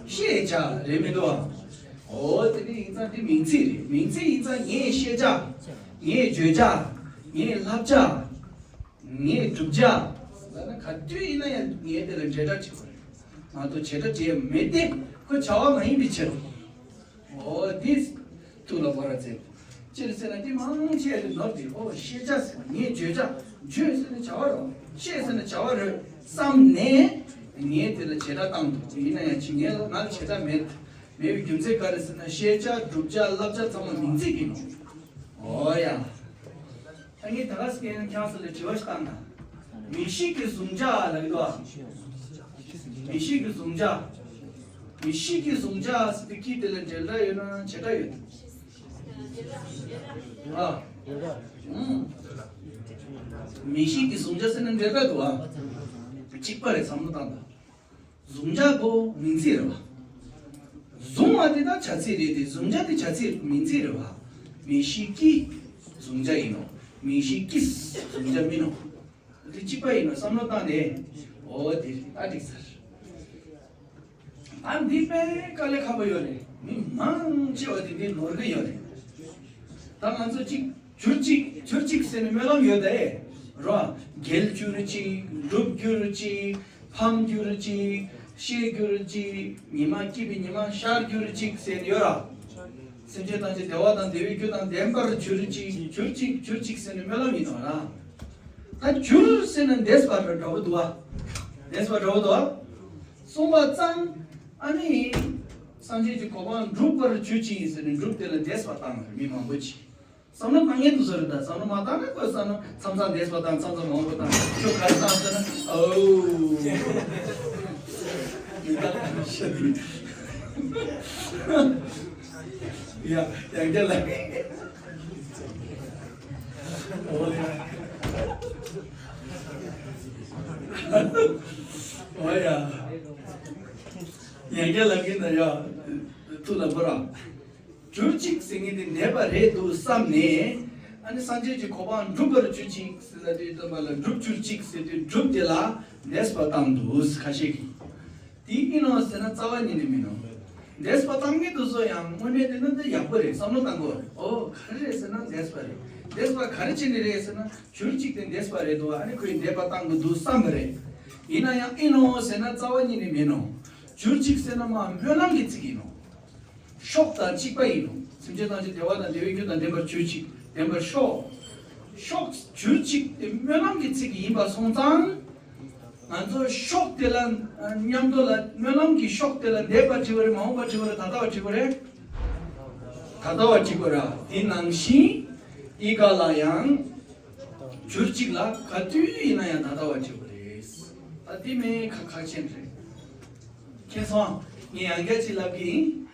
ཤེས་བྱ་རེད་མི་འདུག་བ། ཨོ་དེ་ནི་ཡིན་ཙང་དེ་མིང་ཚིག་རེད། མིང་ཚིག་ཡིན་ཙང་ངས་ཤེས་བྱ། ངས་བརྗོད་བྱ། ངས་བསླབ་བྱ། ངས་བསྒྲུབ་བྱ། ལབ་ན་ག་དུས་ཡིན་ན་ཡང་ངས་དེ་ལ་འབྲེལ་སྒྲ་བྲིས་པ་རེད། ང་ཚོ་བྱེད་སྒྲ་བྲིས་མེད་དེ་ཁོ་བྱ་བ་མ་ཡིན་པའི་ཕྱིར། ཨོ་དེ། ཐུགས་ལ་བོར་བ་མཛད། སྤྱིར་ཟེར་ན་དེ་མང་ཆེ་རེ་ནོར་དེ་ཨོ་ཤེས་བྱ་ཟེར་ན་ངས་བརྗོད་བྱ། བརྗོད་ཟེར་ན་བྱ་བ་རེད། ཤེས་ཟེར་ན་བྱ་བ་རེད་བསམ་ནས་ངས་དེ་ལ་བྱེད་སྒྲ་བཏང་འདུག་ཡིན་ན་ཡང་ཅི་ངས་ང་ལ་བྱེད་སྒྲ་མེད། མེད་པའི་རྒྱུ་མཚན་ག་རེ་ཟེར་ན་ཤེས་བྱ་བསྒྲུབ་བྱ་བསླབ་བྱ་ཚང་མ་མིང་ཚིག་ཡིན་ནོ། ཨོ་ཡ། ད་ངས་ད་ག་སེ་ཁྱེད་རང་ཚོ་ལ་དྲི་བ་ཞིག་བཏང་ན། མིག་ཤེས་ཀྱི་གཟུང་བྱ་ལབ་ཀྱི་འདུག་ཨ། མིག་ཤེས་ཀྱི་གཟུང་བྱ། མིག་ཤེས་ཀྱི་གཟུང་བྱ་ཟེར་དུས་ཀྱི་དེ་ལ་འབྲེལ་སྒྲ་ཡོད་ན་བྱེད་སྒྲ་ཡོད། ཨ། ཨུམ། མིག་ཤེས་ཀྱི་གཟུང་བྱ་ཟེར་ན་འབྲེལ་སྒྲ་འདུག་ཨ། གཅིག་པ་རེད་བསམ་བློ་བཏང་དང་། གཟུང་བྱ་པོ་མིང་ཚིག་རེད་བ། གཟུང་བ་དེ་དག་བྱ་ཚིག་རེད་དེ་གཟུང་བྱ་དེ་བྱ་ཚིག་མིང་ཚིག་རེད་བ། མིག་ཤེས་ཀྱི་གཟུང་བྱ་ཡིན་ནོ། མིག་ཤེས་ཀྱི་གཟུང་བྱ་མིན་ནོ། དེ་གཅིག་པ་ཡིན་ནོ་བསམ་བློ་བཏང་ནས། འོ་དེ་ད་འགྲིག་ཚར། ཨ་འདི་དཔེ་དཀའ་ལས་ཁག་པོ་ཡོད་རེད། མི་མང་ཆེ་བ་དེ་འདི་ནོར་གི་ཡོད་རེད། ད་ང་ཚོ་གཅིག་གྱུར་ཅིག་གྱུར་ཅིག་ཟེར་ནས་སྨོན་ལམ་ཡོད་དེ། རོ། རྒྱལ་གྱུར་ཅིག་འགྲུབ་གྱུར་ཅིག་ཕམ་གྱུར་ཅིག་ཤེས་གྱུར་ཅིག་ཉི་མ་སྐྱིད་པའི་ཉི་མ་ཤར་གྱུར་ཅིག་ཟེར་ནས་ཡོད་ར། སེམས་ཅན་ཐམས་ཅད་བདེ་བ་དང་བདེ་བའི་རྒྱུ་དང་ལྡན་པར་གྱུར་ཅིག་གྱུར་ཅིག་གྱུར་ཅིག་ཟེར་ནས་སྨོན་ལམ་ཡིན་ནོ་ར། ད་གྱུར་ཟེར་ན་འདས་པ་འདྲ་པོ་འདུག་བ། འདས་པ་འདྲ་པོ་འདུག་བ། གསུངས་པ་ཙང་ཨ་ནི། སངས་རྒྱས་ཀྱི་གོ་འཕང་འགྲུབ་པར་གྱུར་ཅིག་ཟེར་ནས་འགྲུབ་དེ་ལ་འདས་པ་བཏང་བ་རེད། མི་མང་པོ་ཅིག་བསམ་བློ་བཏང་ངེས་འདུག་ཟེར་རེད། ད་བསམ་བློ་མ་བཏང་ན་ཁོས་བསམ་བློ་མཚམས་མཚམས་འདས་པ་བཏང་མཚམས་མཚམས་མང་པོ་བཏང་ཁྱོད་ག་རེ་བཏང་ཟེར་ན་ཨོ། ཡ་ཡང་བསྐྱར་ལ། ཨོ་ཡ། ཨོ་ཡ། ཡང་བསྐྱར་ལ་གིན་ད་ཡ། ཐུགས་ལ་བོར་ར། གྱུར་ཅིག་ཟེར་མཁན་དེ་འདས་པ་རེད་འདུག་བསམ་ནས། ཨ་ནི་སངས་རྒྱས་ཀྱི་གོ་འཕང་འགྲུབ་པར་གྱུར་ཅིག་ཟེར་ལ་དེའི་སྟོན་པ་ལ་འགྲུབ་གྱུར་ཅིག་ཟེར་དུས་འགྲུབ་དེ་ལ་འདས་པ་བཏང་འདུག་ཁ་ཤས་ཀྱིས། དེ་ཡིན་ནོ་ཟེར་ན་རྩ་བ་ཉིད་ནས་མིན་ནོ། འདས་པ་བཏང་གི་འདུག་བཟོ་ཡང་དངོས་གནས་དེ་ནི་འདི་ཡག་པོ་རེད། བསམ་བློ་བཏང་དགོས་རེད། ཨོ་ག་རེ་རེད་ཟེར་ན་འདས་པ་རེད། འདས་པ་ག་རེ་བྱས་ནས་རེད་ཟེར་ན་གྱུར་ཅིག་དེ་འདས་པ་རེད་འདུག་ཨ་ནི་ཁོས་འདས་པ་བཏང་གི་འདུག་བསམ་པ་རེད། ཡིན་ན་ཡང་ཡིན་ནོ་ཟེར་ན་རྩ་བ་ཉིད་ནས་མིན་ནོ། གྱུར་ཅིག་ཟེར་ན་མ་སྨོན་ལམ་གྱི་ཚིག་ཡིན་ནོ། ཤོག་དང་གཅིག་པ་ཡིན་ནོ། སེམས་ཅན་ཐམས་ཅད་བདེ་བ་དང་བདེ་བའི་རྒྱུ་དང་ལྡན་པར་གྱུར་ཅིག་ལྡན་པར་ཤོག་ཤོག་གྱུར་ཅིག་དེ་སྨོན་ལམ་གྱི་ཚིག་ཡིན་པ་སོང་ཙང་། ང་ཚོ་ཤོག་དེ་ལ་མཉམ་དུ་ལ་སྨོན་ལམ་གྱི་ཤོག་དེ་ལ་འདས་པ་བྲིས་པ་རེད། མ་འོངས་པ་བྲིས་པ་རེད། ད་ལྟ་བ་བྲིས་པ་རེད། ད་ལྟ་བ་བྲིས་པ་རེད། དེ་ནང་བཞིན་ཨི་ག་ལ་ཡང་གྱུར་ཅིག་ལ་ག་དུས་ཡིན་ན་ཡང་ད་ལྟ་བ་བྲིས་པ་རེད། ད་དེ་མེད་ཁ་ཁ་ཆེན་རེད། མཁྱེན་སོང་། ངས་ཡང་བསྐྱར་ཅིག་ལབ་ཀྱི་ཡིན།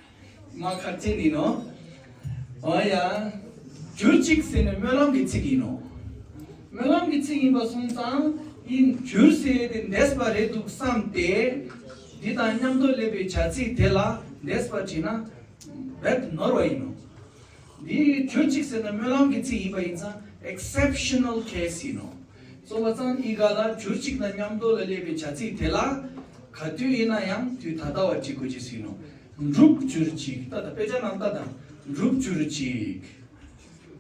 མ་ཁ་ཅན་ཡིན་ནོ། འོ་ཡ། གྱུར་ཅིག་ཟེར་ནས་སྨོན་ལམ་གྱི་ཚིག་ཡིན་ནོ། སྨོན་ལམ་གྱི་ཚིག་ཡིན་པ་སོང་ཙང་ཡིན་གྱུར་ཟེར་དེ་འདས་པ་རེད་འདུག་བསམ་སྟེ། འདི་དང་མཉམ་དུ་སླེབས་པའི་བྱ་ཚིག་དེ་ལ་འདས་པ་བྲིས་ན་རྦད་ནོར་བ་ཡིན་ནོ། འདི་གྱུར་ཅིག་ཟེར་ན་སྨོན་ལམ་གྱི་ཚིག་ཡིན་པ་ཡིན་ཙང་exceptional case ཡིན་ནོ། སོང་བ་ཙང་ཨི་ག་ལ་གྱུར་ཅིག་དང་མཉམ་དུ་ལ་སླེབས་པའི་བྱ་ཚིག་དེ་ལ་ག་དུས་ཡིན་ན་ཡང་དུས་ད་ལྟ་བ་བྲིས་དགོས་ཀྱི་ཟིན་ནོ། འགྲུབ་གྱུར་ཅིག་ད་ལྟ་དཔེ་ཆ་ནང་ལྟ་དང་འགྲུབ་གྱུར་ཅིག་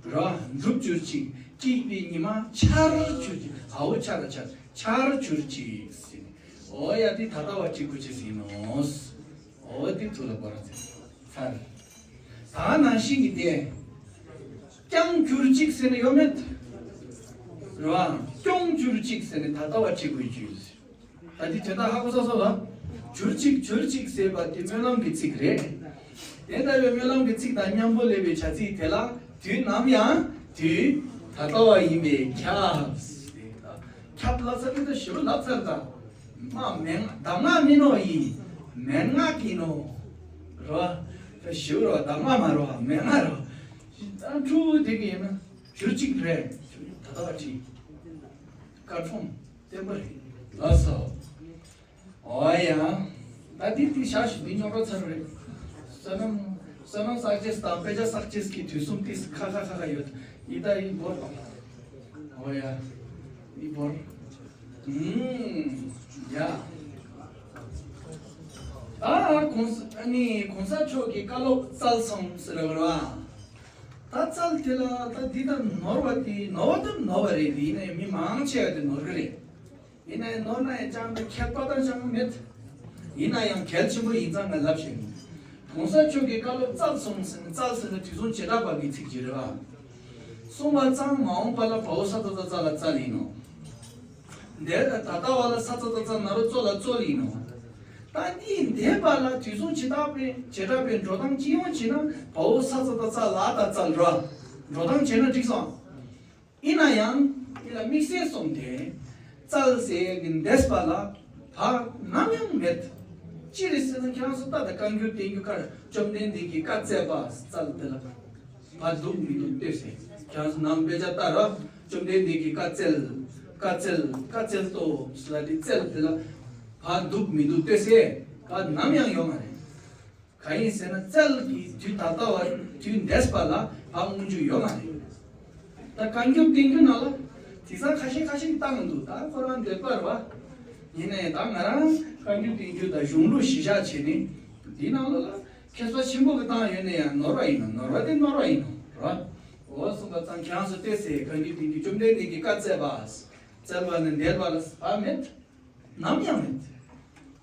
ར། འགྲུབ་གྱུར་ཅིག་སྐྱིད་པའི་ཉི་མ་འཆར་གྱུར་ཅིག་ཨའོ་ཆ་ར་ཆ་འཆར་གྱུར་ཅིག་ཟིན། ཨོ་ཡ་དེ་ད་ལྟ་བ་བྲིས་དགོས་ཀྱི་ཟིན་ནོ། ཨོ་དེ་ཐུགས་ལ་བོར་ཚེ་ཚར། ད་ནང་བཞིན་གྱི་དེ། བསྐྱངས་གྱུར་ཅིག་ཟེར་ནས་ཡོད་མེད། རེད་བ། སྐྱོང་གྱུར་ཅིག་ཟེར་ནས་ད་ལྟ་བ་བྲིས་དགོས་ཀྱི་ཡོད། ད་འདི་དོན་དག་ཧ་གོ་སོང་སོང་ལ། གྱུར་ཅིག་གྱུར་ཅིག་ཟེར་བ་དེ་སྨོན་ལམ་གྱི་ཚིག་རེད། དེ་ལྟ་བུའི་སྨོན་ལམ་གྱི་ཚིག་དང་མཉམ་པོ་སླེབས་པའི་བྱ་ཚིག་དེ་ལ་དུས་ནམ་ཡང་དུས་ད་ལྟ་བ་ཡིན་པས་ཁྱབ། ཁྱབ་ལབ་ཚར་དུས་ད་ཞེ་པོ་ལབ་ཚར་ད། མ་མན་གདམས་ངག་མིན་ནོ་ཡིན། མན་ངག་ཡིན་ནོ། རོ། ཞིའུ་རོ་གདམས་ངག་མ་རོ་མན་ངག་རོ། ད་ཕྲུ་གུ་དེ་གི་ཡིན་ན་གྱུར་ཅིག་རེད། ད་ལྟ་བ་བྲིས། སྐར་ཁྲོམ་བརྟན་པོ་རེད། ལགས་སོ། ཨོ་ཡ། ད་དེ་དེ་ཞག་ཞིག་མི་ཉོ་རོགས་ཚར་རེད། བསོད་ནམས་བསོད་ནམས་བསགས་ཅེས་དང་དཔེ་ཆ་བསགས་ཅེས་ཀྱི་དུས་གསུམ་ཏིས་ཁ་ཁ་ཁ་ཁ་ཡོད། ཡི་ད་ཡི་བོར། ཨོ་ཡ། ཡི་བོར། ཨུམ། ཡ། ད་གོང་ས་ཨ་ནི་གོང་ས་མཆོག་གི་བཀའ་སློབ་བཙལ་སོང་ཟེར་བ་རེད་བ། ད་བཙལ་དེ་ལ་ད་འདི་ད་ནོར་བ་དེ་ནོར་བ་དེ་ནོར་བ་རེད། དེ་ཡིན་ན་ཡང་མི་མང་ཆེ་བ་དེ་ནོར་གི་རེད། ཡིན་ན་ཡང་ནོར་ན་ཡང་ཅང་མེད། ཁྱད་པར་དང་ཅང་མེད། ཡིན་ན་ཡང་གལ་ཆེན་པོ་ཡིན་ཙང་ང་ལབ་བཞིན། གོང་ས་མཆོག་གི་བཀའ་སློབ་བཙལ་སོང་ཟེར་ནས་བཙལ་ཟེར་ན་དུས་མཚུངས་བྱེ་བྲག་པ་གི་ཚིག་བརྗོད་རེད་བ། གསུངས་པ་ཙང་མ་འོངས་པ་ལ་བའོ་ས་ཙ་ཙ་ཙ་ལ་བཙལ་ཡིན་ནོ། འདས་ད་ལྟ་བ་ལ་ས་ཙ་ཙ་ཙ་ན་རོ་ཙོ་ལ་བཙོལ་ཡིན་ནོ། ད་འདིའི་འདས་པ་ལ་དུས་མཚུངས་བྱེ་བྲག་པའི་བྱེ་བྲག་པའི་འགྲོ་སྟངས་ཅི་ཡོང་བྱེད་ན་བའོ་ས་ཙ་ཙ་ཙ་ལ་ད་བཙལ་རོ། འགྲོ་སྟངས་བྱེད་ན་འགྲིག་སོང་། ཡིན་ན་ཡང་འདི་ལ་དམིགས་བསལ་གསུངས་ཏེ། བཙལ་ཟེར་གྱི་འདས་པ་ལ་བ་ནམ་ཡང་མེད། ཅི་རེད་ཟེར་ན་ཁྱེད་རང་ཚོ་ལྟ་དང་བཀའ་འགྱུར་བསྟན་འགྱུར་ཁར་བཅོམ་ལྡན་འདས་ཀྱིས་བཀའ་སྩལ་པ་བཙལ་དེ་ལ་བ་འདུག་མི་འདུག་ལྟོས་ཟེར། ཁྱེད་རང་ཚོ་ནང་དཔེ་ཆ་ལྟ་ར་བཅོམ་ལྡན་འདས་ཀྱིས་བཀའ་སྩལ། བཀའ་སྩལ་བཀའ་སྩལ་ཏོ་ཟེར་ལ་དེ་སྩལ་དེ་ལ་བ་འདུག་མི་འདུག་ལྟོས་ཟེར། བ་ནམ་ཡང་ཡོད་མ་རེད། གང་ཡིན་ཟེར་ན་བཙལ་གྱི་དུས་ད་ལྟ་བ་དུས་འདས་པ་ལ་བ་མངོན་འཇུག་ཡོད་མ་རེད། ད་བཀའ་འགྱུར་བསྟན་འགྱུར་ནང་ལ་དེང་སང་ཁ་ཤས་ཁ་ཤས་བཏང་འདུག་ད་ཁོ་རང་འདོད་པ་རེད་བ། ཡིན་ན་ཡང་ད་ང་རང་བཀའ་འགྱུར་བསྟན་འགྱུར་དང་གཞུང་ལུགས་གཞི་བཞག་བྱས་ནས་འདི་ནང་ལོགས་ལ་མཁས་པ་ཆེན་པོ་གི་བཏང་ཡོད་ན་ཡང་ནོར་བ་ཡིན་ནོ། ནོར་བ་དེ་ནོར་བ་ཡིན་ནོ་རེད་བ། འོ་གསུངས་པ་ཙང་ཁྱེད་རང་ཚོ་ལྟོས་ཟེར། བཀའ་འགྱུར་བསྟན་འགྱུར་བཅོམ་ལྡན་འདས་ཀྱིས་བཀའ་སྩལ་པ། སྩལ་བ་ནི་འདས་པ་ལ་བ་མེད། ནམ་ཡང་མེད།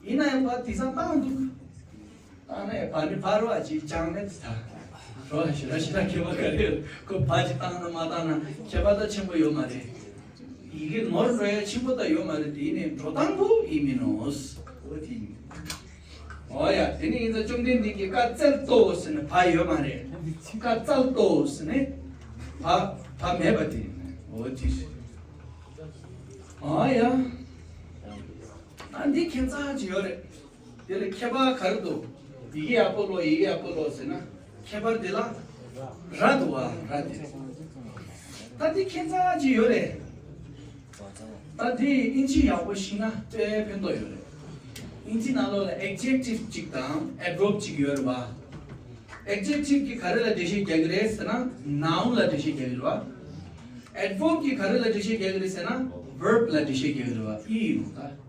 ཡིན་ན་ཡང་བ་དེང་སང་བཏང་འདུག་བཏང་ན་ཡང་བ་ནི་བ་རོ་ཨ་ཅིག་ཅང་མེད་ད། རོ་ཨ་ཞི་ར་ཞི་ར་ཁྱད་པར་ག་རེ་ཡོད། ཁོ་བ་ཅིག་བཏང་ན་མ་བཏང་ན་ཁྱད་པར་ད་ཆེན་པོ་ཡོད་མ་རེད། ཡི་གེ་ནོར་འགྲོ་ཡ་ཆེན་པོ་ད་ཡོད་མ་རེད། དེ་ནས་འགྲོ་སྟངས་པོ་ཡིན་མིན་ནོ། འོ་དེ་ཡིན། འོ་ཡ། དེ་ནས་ཡིན་ཙང་བཅོམ་ལྡན་འདས་ཀྱིས་བཀའ་སྩལ་ཏོ་ཟེར་ན་བ་ཡོད་མ་རེད། བཀའ་སྩལ་ཏོ་ཟེར་ནས་བ་བ་མེད་པ་དེ་ཡིན། འོ་དེ་རེད། འོ་ཡ། ད་འདི་ཁྱད་མཚར་ཅིག་ཡོད་རེད། དེ་ལ་ཁྱད་པར་ག་རེ་འདུག་ཡི་གེ་ཡག་པོ་ཀློག་ཡི་གེ་ཡག་པོ་ཀློག་ཟེར་ན་ཁྱད་པར་དེ་ལ་ར་འདུག་བ། ར་དེ་ད་དེ་ཁྱད་མཚར་ཅིག་ཡོད་རེད། ད་དེ་ཨིན་ཇི་ཡག་པོ་ཤེས་ན་དཔེ་ཕན་ཐོགས་ཡོད་རེད། ཨིན་ཇི་ནང་ལོགས་ལ་adjective གཅིག་དང་adverb གཅིག་ཡོད་རེད་བ། Adjective གི་ག་རེ་ལ་འགྲེལ་བཤད་རྒྱག་གི་རེད་ཟེར་ན་noun ལ་འགྲེལ་བཤད་རྒྱག་གི་རེད་བ། Adverb གི་ག་རེ་ལ་འགྲེལ་བཤད་རྒྱག་གི་རེད་ཟེར་ན་verb ལ་འགྲེལ་བཤད་རྒྱག་གི་རེད་བ། ཨི་ཡིན་ནོ་ད།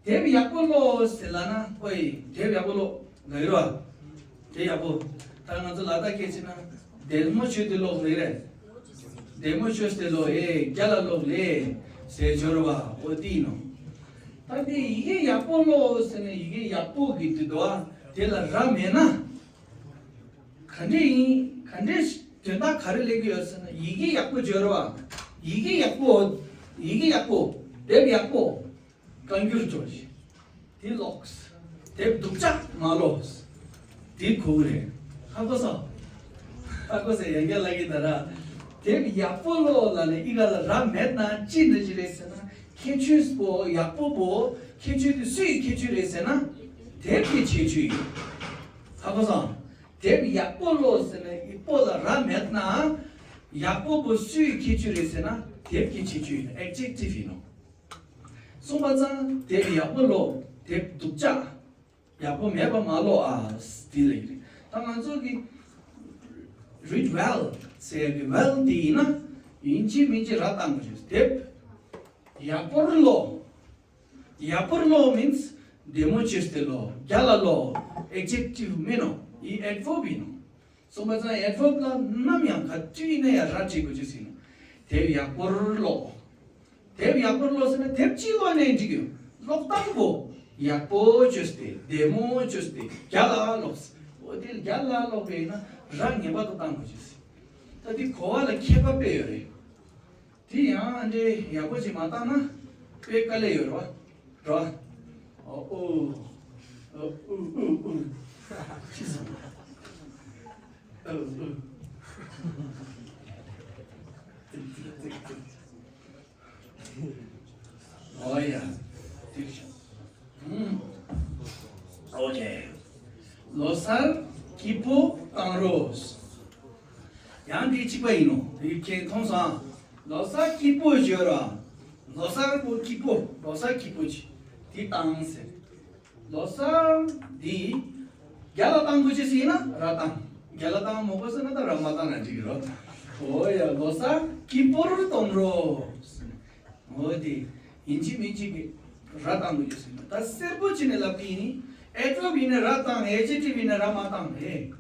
དེབ་ཡག་པོ་ཀློག་ཟེར་ལབ་ན། ཨོའི། དེབ་ཡག་པོ་ཀློག་ལབ་ཡོད་ར། དེ་ཡག་པོ། ད་ང་ཚོ་ལ་དྭགས་སྐད་ཆ་ན་བདེ་མོ་བྱོས་ཏེ་ཀློག་ལབ་རེད། བདེ་མོ་བྱོས་ཏེ་ཀློག་ཨེ། རྒྱལ་ལ་ཀློག་ལབ་ཟེར་སྦྱོར་བ་འོ་དེ་ཡིན་ནོ། ད་དེ་ཡི་གེ་ཡག་པོ་ཀློག་ཟེར་ན་ཡི་གེ་ཡག་པོ་གི་དེ་དོ་དེ་ལ་ར་མེད་ན། ག་འདྲས་ཡིན། ག་འདྲས་དོན་དག་ག་རེ་སླེབས་ཀྱི་ཡོད་ཟེར་ན་ཡི་གེ་ཡག་པོ་སྦྱོར་བ། ཡི་གེ་ཡག་པོ། ཡི་གེ་ཡག་པོ། དེབ་ཡག་པོ། བཀའ་འགྱུར་ཅོ་ཞིག་དེ་ཀློགས། དེབ་སྡུག་ཅག་མ་ཀློགས། དེ་གོ་གི་རེད། ཧ་གོ་སོང་། ཧ་གོ་སོང་། ཡང་བསྐྱར་ལབ་ཀྱི་ད་ར། དེབ་ཡག་པོ་ཀློག་ལབ་ནས་ཨི་ག་ལ་ར་མེད་ན་ཅི་འདྲ་ཅིག་རེད་ཟེར་ན། ཁྱད་ཆོས་པོ་ཡག་པོ་པོ་ཁྱད་ཆོས་དེ་སུའི་ཁྱད་ཆོས་རེད་ཟེར་ན། དེབ་ཀྱི་ཁྱད་ཆོས་ཡིན། ཧ་གོ་སོང་། དེབ་ཡག་པོ་ཀློག་ཟེར་ནས་ཨི་པོ་ལ་ར་མེད་ན། ཡག་པོ་པོ་སུའི་ཁྱད་ཆོས་རེད་ཟེར་ན་དེབ་ཀྱི་ཁྱད་ཆོས་ཡིན། Adjective ཡིན་ནོ། གསུངས་པ་ཙང་དེབ་ཡག་པོ་ཀློག་དེབ་སྡུག་ཅག་ཡག་པོ་མེད་པ་མ་ཀློག་ཨ། དེ་ལ་ཡིན། ད་ང་ཚོ་གི་read well ཟེར་གི་well དེ་ཡིན་ན་ཡིན་གཅིག་མིན་གཅིག་ར་བཏང་དགོས་ཤེས། དེབ་ཡག་པོར་ཀློག་ཡག་པོར་ཀློག་means བདེ་མོ་བྱས་ཏེ་ཀློག་རྒྱལ་ལ་ཀློག Adjective མིན་ནོ། ཡི་adverb ཡིན་ནོ། གསུངས་པ་ཙང་adverb ལ་ནམ་ཡང་ག་དུས་ཡིན་ན་ཡང་ར་བྲིས་དགོས་ཀྱི་ཟིན་ནོ། དེབ་ཡག་པོར་ཀློག་དེབ་ཡག་པོར་ཀློག་ཟེར་ན་དེབ་ཅི་ཀློག་ནའི་འགྲིག་གི་ཡོད། ཀློག་སྟངས་པོ་ཡག་པོ་བྱས་ཏེ་བདེ་མོ་བྱས་ཏེ་རྒྱལ་ལ་ཀློག་འོ་དེ་རྒྱལ་ལ་ཀློག་པས་ན་ར་ངེས་པར་དུ་བཏང་དགོས་ཀྱི་ཟིན། ད་དེ་གོ་བ་ལ་ཁྱད་པར་དཔེ་ཡོད་རེད། དེ་ཡང་ཨ་འདྲའི་ཡག་པོ་ཅིག་མ་བཏང་ན་དཔེ་དཀའ་ལས་ཡོད་རེད་བ། རེད་བ། ཨོ་ཨོ། ཨོ་ཨུ་ཨུ་ཨུ། ཅི་སོང་། ཨོ་ཨུ། ཨོ་ཡ། དེ་བྱུང་། ཨོ་ཁེ། ལོ་གསར་སྐྱིད་པོ་བཏང་རོགས། ཡང་འདི་གཅིག་པ་ཡིན་ནོ། འདི་ཁྱེད་མཐོང་སོང་། ལོ་གསར་སྐྱིད་པོ་ཞོར་བ། ལོ་གསར་པོ་སྐྱིད་པོ། ལོ་གསར་སྐྱིད་པོ་ཅིག་དེ་བཏང་ཟེར། ལོ་གསར་འདི་རྒྱ་ལ་བཏང་དགོས་ཅེས་ཡིན་ན་ར་བཏང་། རྒྱ་ལ་བཏང་མོ་གོ་ཟེར་ན་ད་ར་མ་བཏང་ན་འགྲིག་གི་རོ། ཨོ་ཡ་ལོ་གསར་སྐྱིད་པོར་གཏོང་རོགས། འོ་དེ། ཡིན་གཅིག་མིན་གཅིག་གི་ར་བཏང་དགོས་ཀྱི་ཟེར་ན་ད་གསལ་པོ་བྱས་ནས་ལབ་ཀྱི་ཡིན། Adverb ཡིན་ན་ར་བཏང་། Adjective ཡིན་ན་ར་མ་བཏང་། ཧེ།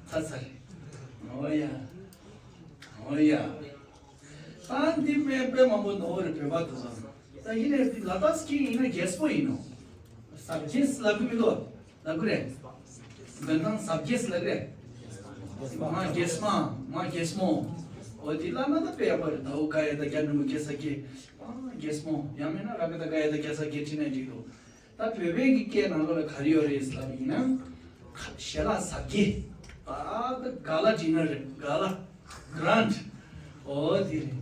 ཚར་ཚར་རེད། འོ་ཡ། འོ་ཡ། ད་འདི་དཔེ་དཔེ་མང་པོ་ནོར་རེད་བོད་པ་དེ་ཚོ། ད་ཡིན་ནའི་ལ་དྭགས་སྐད་ཡིན་ན་རྒྱལ་པོ་ཡིན་ནོ། ཟབ་རྒྱས་ལབ་གི་མི་འདུག་ལབ་གི་རེད། འདོན་ཐང་ཟབ་རྒྱས་ལབ་གི་རེད། མ་རྒྱས་མ། མ་རྒྱས་མོ། འོ་དེ་ལབ་ན་ད་དཔེ་ཡག་པོ་རེད། ད་འོ་ག་ཡ་ད་རྒྱ་འབྲི་མོ་རྒྱས་ས་སྐྱེ། ཨ་རྒྱས་མོ། ཡང་མིན་ན་ར་ག་ད་ག་ཡ་ད་རྒྱ་ས་སྐྱེ་བྲིས་ན་འགྲིག་འདུག་ད་བོད་པའི་གི་སྐད་ནང་ལོགས་ལ་ག་རེ་ཡོད་རེད་ལབ་ཡིན་ན། ཞལ་ལག་ཟབ་རྒྱས། ད་ད་ག་ལ་བྲིས་ན་རེད། ག་ལ། Grand། འོ་དེ་རེད།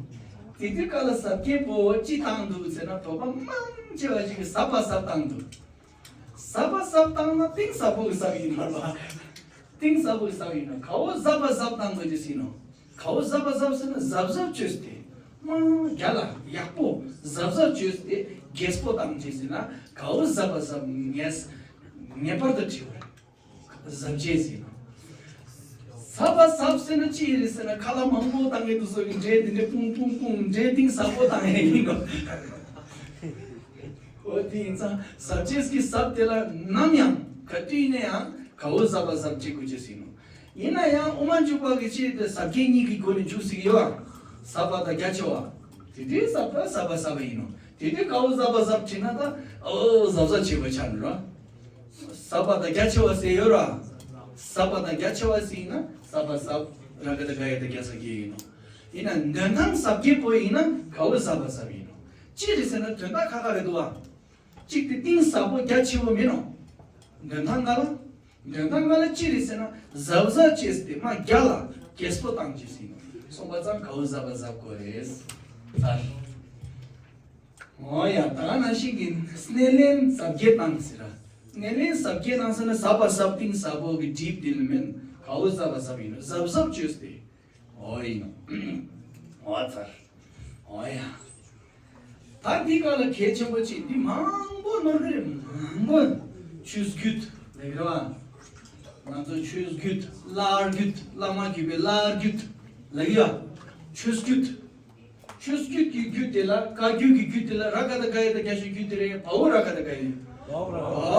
དེ་དུས་ག་ལ་ཟབ་རྒྱས་པོ་ཅི་བཏང་འདུག་ཟེར་ན་བོད་པ་མང་ཆེ་བ་ཞིག་གིས་ཟབ་པ་ཟབ་བཏང་འདུག་ཟབ་པ་ཟབ་བཏང་ན་གཏིང་ཟབ་པོ་གི་ཟབ་ཡིན་མ་རེད་པ། གཏིང་ཟབ་པོ་གི་ཟབ་ཡིན་ན་ག་བོ་ཟབ་པ་ཟབ་བཏང་དགོས་ཀྱི་ཟིན་ནོ། ག་བོ་ཟབ་པ་ཟབ་ཟེར་ན་གཟབ་གཟབ་བྱོས་ཏེ། མ་རྒྱ་ལ་ཡག་པོ་གཟབ་གཟབ་བྱོས་ཏེ་རྒྱས་པོ་བཏང་ཅི་ཟེར་ན་ག་བོ་ཟབ་པ་ཟབ་ངེས་ངེས་པར་དུ་བྲིས་པ་རེད། ཟབ་རྒྱས་ཟེར་ན། ཟབ་པ་ཟབ་ཟེར་ན་ཅི་ཡིན་རེད་ཟེར་ན་ཁ་ལག་མང་པོ་བཏང་གི་འདུག་སོ་གི་འདྲེ་འདི་འདྲེ་ཕུང་ཕུང་ཕུང་འདྲེ་གཏིང་ཟབ་པོ་བཏང་ཡ་ཡིན་ནོ། འོ་དེ་ཡིན་ཙང་ཟབ་རྒྱས་ཀྱི་ཟབ་དེ་ལ་ནམ་ཡང་ག་དུས་ནས་ཡང་ག་བོ་ཟབ་པ་ཟབ་བྱེད་དགོས་ཅེས་ཡིན་ནོ། ཡིན་ན་ཡང་དབུ་མ་འཇུག་པ་གི་ཆེད་དུ་ཟབ་རྒྱས་གཉིས་ཀྱི་སྒོ་ནས་འཇུག་སྲིད་ཀྱི་ཡོད་ཨ། ཟབ་པ་དང་རྒྱ་ཆེ་བ། དེ་དུས་ཟབ་པ་ཟབ་པ་ཟབ་པ་ཡིན་ནོ། དེ་དུས་ག་བོ་ཟབ་པ་ཟབ་བྱེད་ན་ད་ཨོ་ཟབ་ཟབ་བྱེད་པ་ཆགས་ནོ། ཟབ་པ་དང་རྒྱ་ཆེ་བ་ཟེར་ཡོད་ར། ཟབ་པ་དང་རྒྱ་ཆེ་བ་ཟེར་ཡིན་ན་ཟབ་པ་ཟབ་ར་ག་ད་ག་ཡ་ད་རྒྱ་ས་གི་ཡིན་ནོ། ཡིན་ན་འདོན་ཐང་ཟབ་རྒྱས་པོ་ཡིན་ན་ག་བོ་ཟབ་པ་ཟབ་ཡིན་ནོ། ཅི་རེད་ཟེར་ན་དོན་དག་ཁག་ཁག་རེད་འདུག་བ། གཅིག་དེ་གཏིང་ཟབ་པོ་རྒྱ་ཆེ་བོ་མིན་ནོ། དོན་དག་ལྔ་ལ། དོན་དག་ལྔ་ལ་ཅི་རེད་ཟེར་ན་གཟབ་གཟབ་བྱས་ཏེ་མ་རྒྱ་ལ་རྒྱས་པོ་བཏང་རྗེས་ཟིན་ནོ། སོང་པ་ཙང་གའུ་གཟབ་པ་གཟབ་དགོས་རེད། ཨོ་ཡ། ད་ག་ནང་བཞིན་གྱི་སྣེ་ལེན་གཟབ་རྒྱས་བཏང་ཟེར་ར། སྣེ་ལེན་གཟབ་རྒྱས་བཏང་ཟེར་ན་གཟབ་པ་གཟབ་གཏིང་ཟབ་པོ་གི་སྒྲིབ་དེ་ལ་མིན། གའུ་གཟབ་པ་གཟབ་ཡིན་ནོ། གཟབ་གཟབ་བྱས་ཏེ། ཨོ་ཡིན་ནོ། ཨོ་ཚར། ཨོ་ཡ། ད་འདི་ག་ལ་གལ་ཆེན་པོ་ཅིག་འདི་མང་པོ་ནོར་གི་རེད། མང་པོ། ཆོས་བརྒྱུད་ལབ་ཀྱི་རེད་བ། ང་ཚོ་ཆོས་བརྒྱུད། བླ་བརྒྱུད། བླ་མ་བརྒྱུད་པའི་བླ་བརྒྱུད་ལབ་ཀྱི་ཡ། ཆོས་བརྒྱུད། ཆོས་བརྒྱུད་ཀྱི་བརྒྱུད་དེ་ལ། བཀའ་བརྒྱུད་ཀྱི་བརྒྱུད་དེ་ལ་ར་ག་བཏགས་རྒ་ཡ་བཏགས་རྒྱ་ཞབས་ཀྱུ་རྒྱུད་དེ་རེད། བའོ་ར་ག་བཏགས་རྒ་ཡ། བའོ་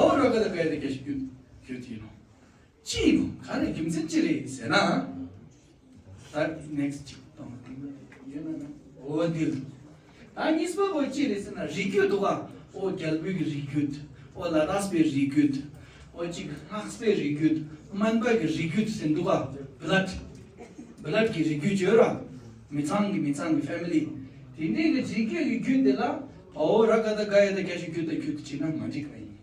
ར་ག་བཏགས་རྒ་ཡ་བཏགས་རྒྱ་ཞབས་ཀྱུ་རྒྱུད་དེ་ཡིན་ནོ། ཅི་ཡིན་ནོ། ག་རེ་རྒྱུ་མཚན་ཅི་རེད་ཟེར་ན། ད་ནེག་སི་ཊི་ཅིག་གཏོང་། འོ་འདི་ལ། ད་གཉིས་པ་བོ་ཅི་རེད་ཟེར་ན་རིགས་རྒྱུད་འདུག་ག། ཨོ་རྒྱལ་པོའི་གི་རིགས་རྒྱུད། ཨོ་ལ་དྭགས་པའི་རིགས་རྒྱུད། ཨོ་གཅིག་སྔགས་པའི་རིགས་རྒྱུད། སྨན་པ་གི་རིགས་རྒྱུད་ཟེར་འདུག་ག། བི་ལཌ། བི་ལཌ་གི་རིགས་རྒྱུད་ཡོད་ར། མི་ཚང་གི་མི་ཚང་གི་ཕེ་མི་ལི། དེ་འདྲའི་གི་རིགས་རྒྱུད་ཀྱི་རྒྱུད་དེ་ལ་བའོ་ར་ག་བཏགས་རྒ་ཡ་བཏགས་རྒྱ་ཞབས་ཀྱུ་རྒྱུད་དེ་བྲིས་ན་མ་འགྲིག་པ་ཡིན།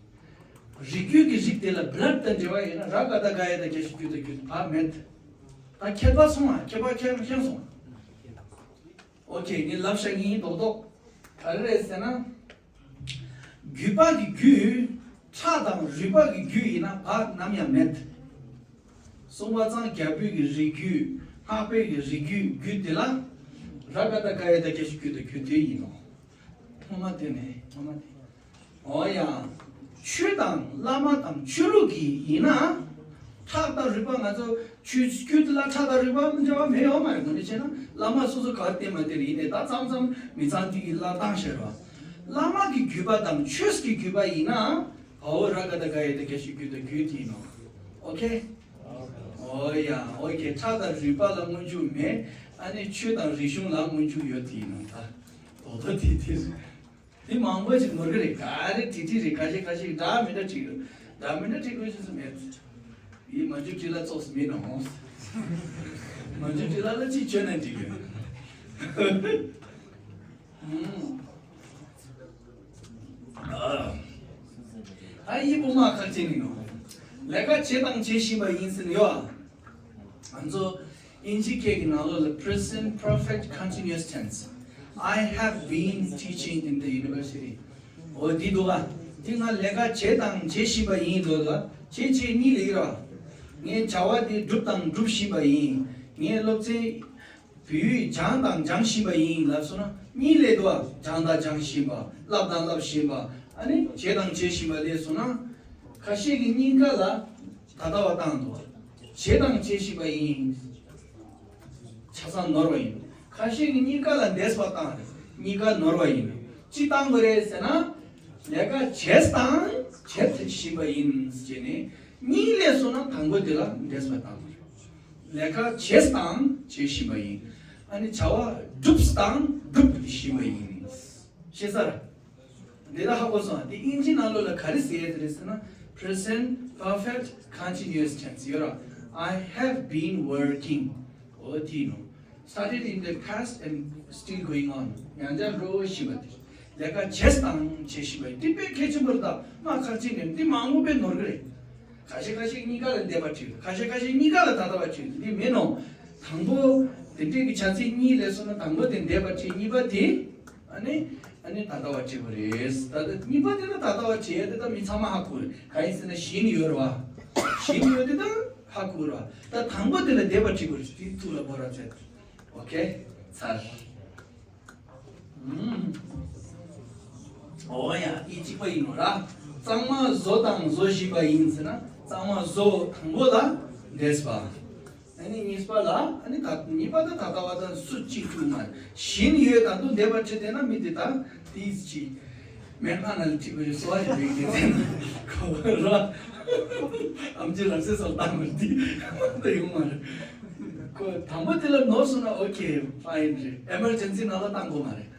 རིགས་རྒྱུད་ཀྱི་རིགས་དེ་ལ་བི་ལཌ་དང་འབྲེལ་བ་ཡོད་ན་ར་ག་བཏགས་རྒ་ཡ་བཏགས་རྒྱ་ཞབས་ཀྱུ་རྒྱུད་དེ་བར་མེད། ད་ཁྱད་པར་སོང་ང་། ཁྱད་པར་ཁྱད་པར་སོང་། ཨོ་ཁེ། ངས་ལབ་བཞག་གི་ཡིན་རྡོག་རྡོག། ག་རེ་རེད་ཟེར་ན། བརྒྱུད་པ་གི་བརྒྱུད། ཁྲག་དང་རུས་པ་གི་བརྒྱུད་ཡིན་ན་བར་ནམ་ཡང་མེད། སོང་པ་ཙང་རྒྱལ་པོའི་གི་རིགས་རྒྱུད། སྔགས་པའི་གི་རིགས་རྒྱུད་བརྒྱུད་དེ་ལ་ར་ག་བཏགས་རྒ་ཡ་བཏགས་རྒྱ་ཞབས་ཀྱུ་རྒྱུད་དེ་ཡིན་ནོ། སྔོན་མ་དེ་ནས་སྔོན་མ་དེ། ཨོ་ཡ། ཆོས་དང་བླ་མ་དང་ཆོས་ལུགས་ཀྱི་ཡིན་ན། ཁྲག་དང་རུས་པ། ང་ཚོ་ཆོས་བརྒྱུད་ལ་ཁྲག་དང་རུས་པ་འབྲེལ་བ་མེད་ཡོད་མ་རེད། དངོས་གནས་བྱས་ན་བླ་མ་སོ་སོ་ག་བར་བསྟེན་པ་དེ་རེད། ཡིན་ནའི་ད་མཚམས་མཚམས་མི་ཚང་དེ་གི་བླ་བཏང་ཤེར་བ། བླ་མ་གི་བརྒྱུད་པ་དང་ཆོས་ཀྱི་བརྒྱུད་པ་ཡིན་ན། བའོ་ར་ག་བཏགས་རྒ་ཡ་བཏགས་རྒྱ་ཞབས་ཀྱུ་རྒྱུད་དེ་ཡིན་ནོ། ཨོ་ཁེ། ཨོ་ཡ། ཨོ་ཁེ། ཁྲག་དང་རུས་པ་ལ་སྔོན་འཇུག་མེད། ཨ་ནི་ཆོས་དང་རིག་གཞུང་ལ་སྔོན་འཇུག་ཡོད་དེ་ཡིན་ནོ། ད་རྡོག་རྡོག་དེ་དེ་རེད། དེ་མང་པོ་ཞིག་ནོར་གི་རེད། ག་རེ་བྲིས་བྲིས་རེད། ཁ་ཤས་ཁ་ཤས་འདྲ་མི་འདྲ་བྲིས་རེད། འདྲ་མི་འདྲ་བྲིས་དགོས་ཞེས་སུ་མེད། ཡིན། མ་འཇུག་བྲིས་ལ་ཙོགས་སུ་མེད་ནོ། མ་འཇུག་བྲིས་ལ་ལ་ཅིག་བྱོན་ནས་བྲིས་དགོས། ཨ། ཨ་ཡི་བུ་མ་ཁག་ཅན་ཡིན་ནོ། ལས་ཀ་བྱས་དང་བྱེད་བཞིན་པ་ཡིན་ཟེར་ཡོད། ང་ཚོ་དབྱིན་ཇི་སྐད་ཀྱི་ནང་ལོགས་ལ་present perfect continuous tense. I have been teaching in the university. འོ་འདི་འདུག་ག། འདི་ང་ལས་ཀ་བྱས་དང་བྱེད་བཞིན་པ་ཡིན་འདུག་ག། བྱེད་བྱེད་གཉིས་ལས་ཀྱི་ར། ངས་བྱ་བ་འདི་སྒྲུབ་དང་སྒྲུབ་བཞིན་པ་ཡིན། ངས་སློབ་ཚན་བོད་ཡིག་སྦྱང་དང་སྦྱང་བཞིན་པ་ཡིན་ལབ་སོང་ན་གཉིས་ལས་འདུག་ག། སྦྱང་དང་སྦྱང་བཞིན་པ། བསླབ་དང་བསླབ་བཞིན་པ། ཨ་ནི་བྱེད་དང་བྱེད་བཞིན་པ་ལས་སོང་ན། ཁ་ཤས་ཀྱིས་གཉིས་ཀ་ལ་ད་ལྟ་བ་བཏང་འདུག། བྱས་དང་བྱེད་བཞིན་པ་ཡིན། ཆ་ཚང་ནོར་བ་ཡིན། ཁ་ཤས་ཀྱིས་གཉིས་ཀ་ལ་འདས་པ་བཏང་རེད། གཉིས་ཀ་ནོར་བ་ཡིན། ཅི་བཏང་དགོས་རེད་ཟེར་ན། ལས་ཀ་བྱས་དང་བྱེད་བཞིན་པ་ཡིན་ཟེར་ནས། གཉིས་ལས་སོང་ན་དང་པོ་དེ་ལ་འདས་པ་བཏང་དགོས་རེད། ལས་ཀ་བྱས་དང་བྱེད་བཞིན་པ་ཡིན། ཨ་ནི་བྱ་བ་སྒྲུབ་དང་སྒྲུབ་བཞིན་པ་ཡིན། ཤེས་ཚར། འདི་ལ་ཧ་གོ་སོང་། འདི་དབྱིན་ཇི་ནང་ལོགས་ལ་ག་རེ་ཟེར་ཡས་དེ་རེད་ཟེར་ན། present perfect continuous tense ཡོད་ར། I have been working. འོ་དེ་ཡིན་ནོ། Started in the past and still going on. ཡང་བསྐྱར་འགྲོ་བཞིན་པ་དེ། ལས་ཀ་བྱས་དང་བྱེད་བཞིན་པ་ཡིན། འདི་དཔེ་གལ་ཆེན་པོ་རེད། ད་མ་ཁག་ཅིག་ནས་འདི་མང་པོ་དཔེ་ནོར་གི་རེད། ཁ་ཤས་ཁ་ཤས་གཉིས་ཀ་ལ་འདས་པ་བྲིས། ཁ་ཤས་ཁ་ཤས་གཉིས་ཀ་ལ་ད་ལྟ་བ་བྲིས། འདི་མིན་ནོ། དང་པོ་དེ་འདྲས་ཀྱི་བྱ་ཚིག་གཉིས་ལས་སོང་ན་དང་པོ་དེ་འདས་པ་བྲིས། གཉིས་པ་དེ། ཨ་ནི། ཨ་ནི་ད་ལྟ་བ་བྲིས་པ་རེད། ད་ལྟ་གཉིས་པ་དེ་ལ་ད་ལྟ་བ་བྲིས་ཡ་དེ་ད་མི་ཚང་མ་ཧ་གོ་རེད། གང་ཡིན་ཟེར་ན་བཞིན་ཡོད་རེད་བ། བཞིན་ཡོད་དེ་ད་ཧ་གོ་རེད་བ། ད་དང་པོ་དེ་ལ་འདས་པ་བྲིས་པ་རེད། དེ་ཐུགས་ལ་བོར་ར་བྱས། ཨོ་ཁེ། ཚར། ཨུམ། ཨོ་ཡ། ཨི་གཅིག་པ་ཡིན་ནོ་ར། གཙང་མ་བཟོ་དང་བཟོ་བཞིན་པ་ཡིན་ཟེར་ན་གཙང་མ་བཟོ་དང་པོ་ལ་འདས་པ། ཨ་ནི་གཉིས་པ་ལ། ཨ་ནི་ད་གཉིས་པ་ད་ད་ལྟ་བ་དང་སུ་གཅིག་ཐུག་མ་རེད། བཞིན་ཡོད་ད་དུང་འདས་པ་བྲིས་བསྡད་ན་མི་དེ་ད་དེའི་གཅིག་སྨན་ཁང་ནང་ལ་ཁྲིད་པ་ཡོད་སོ་བ་ཞིག་རེད་དེ་ཁོ་ར། ཨམ་ཆི་རབ་གསལ་སོགས་བཏང་མ་རེད་དེ་ད་ཡོང་མ་རེད། ཁོ་དང་པོ་དེ་ལ་ནོར་སོང་ན་ཨོ་ཁེ་ཕ་ཡིན་རེད། ཨེ་མར་ཇེན་སི་ནང་ལ་བཏང་དགོས་མ་རེད།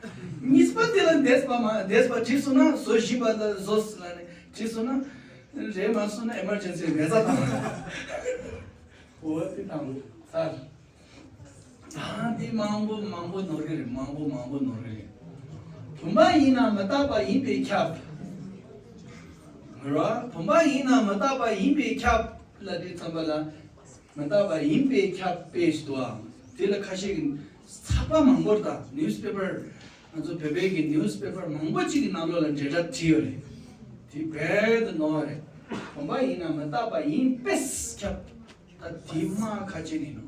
གཉིས་པ་དེ་ལ་འདས་པ་མ་འདས་པ་བྲིས་སོང་ན་བཟོ་བཞིན་པ་ལ་བཟོ་ལ་ནི་བྲིས་སོང་ན་རེད་མ་སོང་ན་ཨེ་མར་ཇེན་སི་མེད་ས་བཏང་། འོ་དེ་དང་ཚར། ད་འདི་མང་པོ་མང་པོ་ནོར་གི་རེད། མང་པོ་མང་པོ་ནོར་གི་རེད། བུམ་པ་ཡིན་ན་མི་རྟག་པ་ཡིན་པས་ཁྱབ། ར། བུམ་པ་ཡིན་ན་མི་རྟག་པ་ཡིན་པས་ཁྱབ་ལ་དེ་ཙམ་པ་ལ། མི་རྟག་པ་ཡིན་པས་ཁྱབ་པས་ཞེས་དུའང་། དེ་ལ་ཁ་ཤས་ཀྱིས་ཚགས་པར་མང་པོར་དང་ནིའུ་སི་པེ་པར། ང་ཚོ་བོད་པའི་གི་ནིའུ་སི་པེ་པར་མང་པོ་ཅིག་གི་ནང་ལོགས་ལ་འབྲེལ་སྒྲ་བྲིས་ཡོད་རེད། དེ་རྦད་དེ་ནོར་བ་རེད། བུམ་པ་ཡིན་ན་མི་རྟག་པ་ཡིན་པས་ཁྱབ། ད་དེ་མ་ཁ་ཅན་ཡིན་ནོ།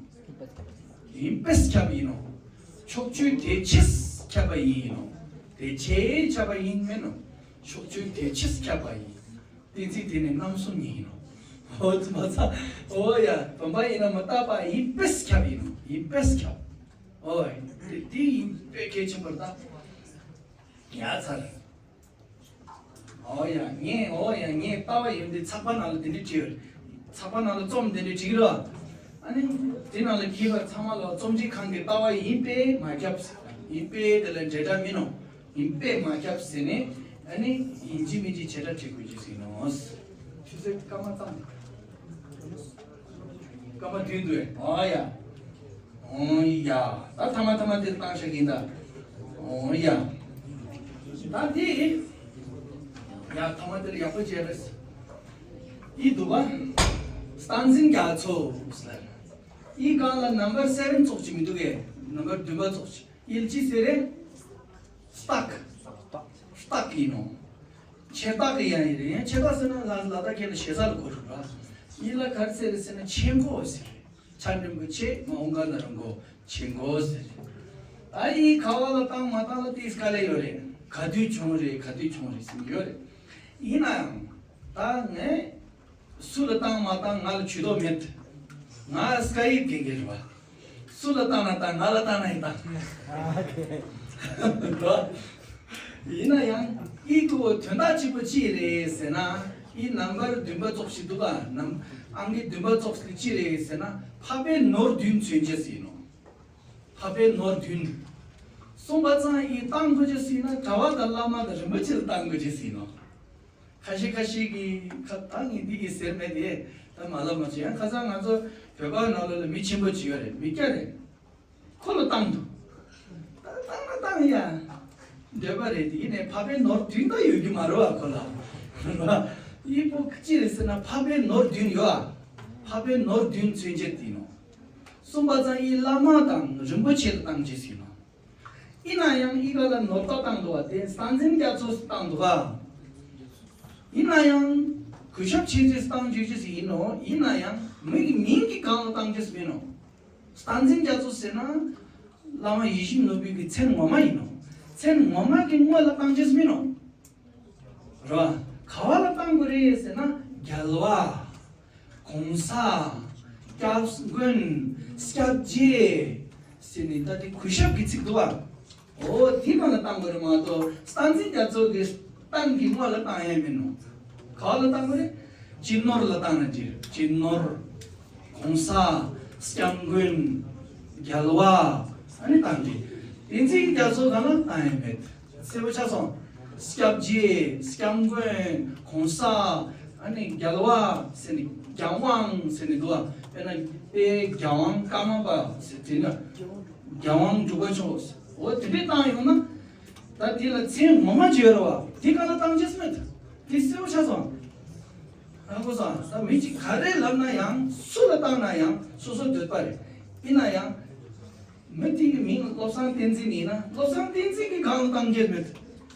ཡིན་པས་ཁྱབ་ཡིན་ནོ། ཕྱོགས་ཆོས་དེ་ཕྱིས་ཁྱབ་པ་ཡིན་ནོ། དེ་ཕྱིས་ཁྱབ་པ་ཡིན་མིན་ནོ། ཕྱོགས་ཆོས་དེ་ཕྱིས་ཁྱབ་པ་ཡིན། གཏན་ཚིགས་དེ་ནི་རྣམ་གསུམ་ཉིད་ཡིན་ནོ། འོ་ཙི་མ་ཚ། འོ་ཡ། བུམ་པ་ཡིན་ན་མི་རྟག་པ་ཡིན་པས་ཁྱབ་ཡིན་ནོ། ཡིན་པས་ཁྱབ། འོ་ཡ། དེ་དེ་ཡིན་པས་གལ་ཆེན་པོར་ད། ཡ་ཚར། འོ་ཡ། ངས། འོ་ཡ། ངས་ལྟ་བ་ཡིན་དེ་ཚགས་པར་ནང་ལ་དེ་འདྲས་བྲིས་ཡོད་རེད། ཚགས་པར་ནང་ལ་རྩོམ་དེ་འདྲས་བྲིས་རོགས། ཨ་ནི་དེ་ནང་ལ་གྱིས་པ་ཚང་མ་ལ་རྩོམ་སྒྲིག་ཁང་གི་ལྟ་བ་ཡིན་པས་མ་ཁྱབ་ཟེར། ཡིན་པས་དེ་ལ་འབྲེལ་སྒྲ་མིན་ནོ། ཡིན་པས་མ་ཁྱབ་ཟེར་ནས། ཨ་ནི་ཡིན་གཅིག་མིན་གཅིག་བྱེ་བྲག་བྲིས་དགོས་ཀྱི་ཟིན་ནོ། ཆུ་ཚོད་སྐར་མ་ཙམ། སྐར་མ་བདུན་འདུག་ཨ་ཡ། ཨོ་ཡ། ད་ཐ་མ་ཐ་མ་དེར་བཏང་བཞག་གིན་ད། ཨོ་ཡ། ད་དེ། ཡ། ཐ་མ་དེར་ཡག་པོ་བྱས་རེད། ཡི་འདུག་པ། སྟངས་འཛིན་རྒྱ་མཚོ་ཟེར། ཡི་སྒང་ལ་ནམ་བར་སེ་བེན་ཙོགས་ཅིག་མི་འདུག་གས། ནམ་བར་བདུན་པ་ཙོགས་ཅིག་ཡིལ་ཅི་ཟེར་རེད། སྟག་སྟག་ཡིན་ནོ། ཆེ་སྟག་གི་ཡང་ཡིན་རེད། ཡང་ཆེ་སྟག་ཟེར་ན་ལ་ལ་དྭགས་སྐད་ལ་ཞེ་ས་ལ་གོ་རེད་པ། ཡིན་ལ་ག་རེ་ཟེར་རེད་ཟེར་ན་ཆེ་མགོ་ཟེར་རེད། ཆ་འགྲེང་བུ་ཆེ། མ་འོང་ག་ན་རོ་མགོ། ཆེ་མགོ་ཟེར་རེད། ད་ཡིན་ག་བ་ལ་བཏང་མ་བཏང་ལ་དེ་དཀའ་ལས་ཡོད་རེད། ག་དུས་བྱུང་རེད། ག་དུས་བྱུང་རེད་ཟེར་ཡོད་རེད། ཡིན་ན་ཡང་ད་ངས། སུ་ལ་བཏང་མ་བཏང་ང་ལ་ཇུས་གཏོགས་མེད། ང་སྐད་ཡིག་དགེ་རྒན་རེད་པ། སུ་ལ་བཏང་ན་བཏང་། ང་ལ་བཏང་ན་ཡིན་བཏང་། ཡིན་ན་ཡང་ཡི་གུ་དོན་དག་གཅིག་པོ་ཅི་རེད་ཟེར་ན། ཡི་ནམ་བར་བདུན་པ་ཙོགས་ཤིག་འདུག་ག་ནམ། ཨང་ཀི་བདུན་པ་ཙོགས་ཤིག་ཅི་རེད་ཟེར་ན། འཕགས་པའི་ནོར་བདུན་མཚོན་བྱེད་ཟེར་ཡིན་ནོ། འཕགས་པའི་ནོར་བདུན། གསུངས་པ་ཙང་ཡི་བཏང་དགོས་ཀྱི་ཟེར་ན་གྲྭ་པ་དང་བླ་མ་དང་རིན་པོ་ཆེ་ལ་བཏང་དགོས་ཀྱི་ཟེར་ཡིན་ནོ། ཁ་ཤས་ཁ་ཤས་ཀྱིས་ཁ་བཏང་ཡིན་འདི་ཡིན་ཟེར་མེད་དེ། ད་མ་ལབ་མ་བྱེད། ཡང་ཁ་སང་ང་ཚོ་བོད་པ་ནང་ལོགས་ལ་མི་ཆེན་པོ་ཅིག་ཡོད་རེད། མི་སྐྱ་རེད། ཁོ་ལ་བཏང་འདུག་ད་བཏང་ན་བཏང་ཡ། འདོད་པ་རེད་དེ། ཡིན་ནའི་འཕགས་པའི་ནོར་བདུན་ད་ཡོད་ཀྱི་མ་རེད་པ་ཁོ་ལ། ཡི་གུ་ཅི་རེད་ཟེར་ན་འཕགས་པའི་ནོར་བདུན་ཡོད་ཨ། འཕགས་པའི་ནོར་བདུན་མཚོན་བྱེད་དེ་ཡིན་ནོ། གསུངས་པ་ཙང་ཡི་བླ་མ་དང་རིན་པོ་ཆེ་ལ་བཏང་བྱེད་ཟེར་ནོ། ཡིན་ན་ཡང་ཡི་ག་ལ་ནོར་བཏགས་བཏང་འདུག་པ་དེ་སྟངས་འཛིན་རྒྱ་མཚོ་བཏང་འདུག་པ། ཡིན་ན་ཡང་གུས་ཞབས་ཆེ་ཆེ་བཏང་བྱེད་ཅེས་ཡིན་ནོ། ཡིན་ན་ཡང་མི་གི་མིང་གི་སྒང་ལ་བཏང་ཅེས་མིན་ནོ། སྟངས་འཛིན་རྒྱ་མཚོ་ཟེར་ན་བླ་མ་ཡིད་བཞིན་ནོར་བུའི་གི་མཚན་ངོ་མ་ཡིན་ནོ། མཚན་ངོ་མ་གི་སྔོན་ལ་བཏང་ཅེས་མིན་ནོ། རེད་པ། ག་བ་ལ་བཏང་དགོས་རེད་ཟེར་ན་རྒྱལ་བ། གོང་ས། སྐྱབས་མགོན། སྐྱབས་རྗེ། ཟེར་ནས་ད་དེ་གུས་ཞབས་ཀྱི་ཚིག་འདུག་པ། འོ་དེ་ནང་ལ་བཏང་དགོས་རེད་མ་གཏོགས་སྟངས་འཛིན་རྒྱ་མཚོ་གི་སྟངས་ཀྱི་སྔོན་ལ་བཏང་ཡས་མིན་ནོ། ག་བ་ལ་བཏང་དགོས་རེད། སྤྱི་ནོར་ལ་བཏང་ན་འགྲིག་སྤྱི་ནོར། གོང་ས། སྐྱབས་མགོན། རྒྱལ་བ། ཨ་ནི་བཏང་འགྲིག་གཏན་ཚིགས་རྒྱ་མཚོ་གང་ལ་བཏང་ཡས་མེད། གསལ་པོ་ཆགས་སོང་། སྐྱབས་རྗེ། སྐྱབས་མགོན། གོང་ས། ཨ་ནི་རྒྱལ་བ་ཟེར་ནས་རྒྱལ་དབང་ཟེར་ནས་འདུག་པ། དཔེར་ན་དཔལ་རྒྱལ་དབང་ཀརྨ་པ་ཟེར་དེ་ན་རྒྱལ་དབང་འབྲུག་པ་མཆོག་འོ་དེ་འདྲས་བཏང་ཡོང་ན། ད་དེ་ལ་མཚན་ངོ་མ་བརྗོད་རེད་པ། དེ་ག་ལ་བཏང་ཅེས་མེད། དེ་གསལ་པོ་ཆགས་སོང་། ཧ་གོ་སོང་། ད་མི་གཅིག་ག་རེ་ལབ་ན་ཡང་སུ་ལ་བཏང་ན་ཡང་སོ་སོ་འདོད་པ་རེད། ཡིན་ན་ཡང་། མི་དེ་གི་མིང་བློ་བཟང་བསྟན་འཛིན་ཡིན་ན་བློ་བཟང་བསྟན་འཛིན་གྱི་སྒང་ལ་བཏང་རྒྱུ་མེད།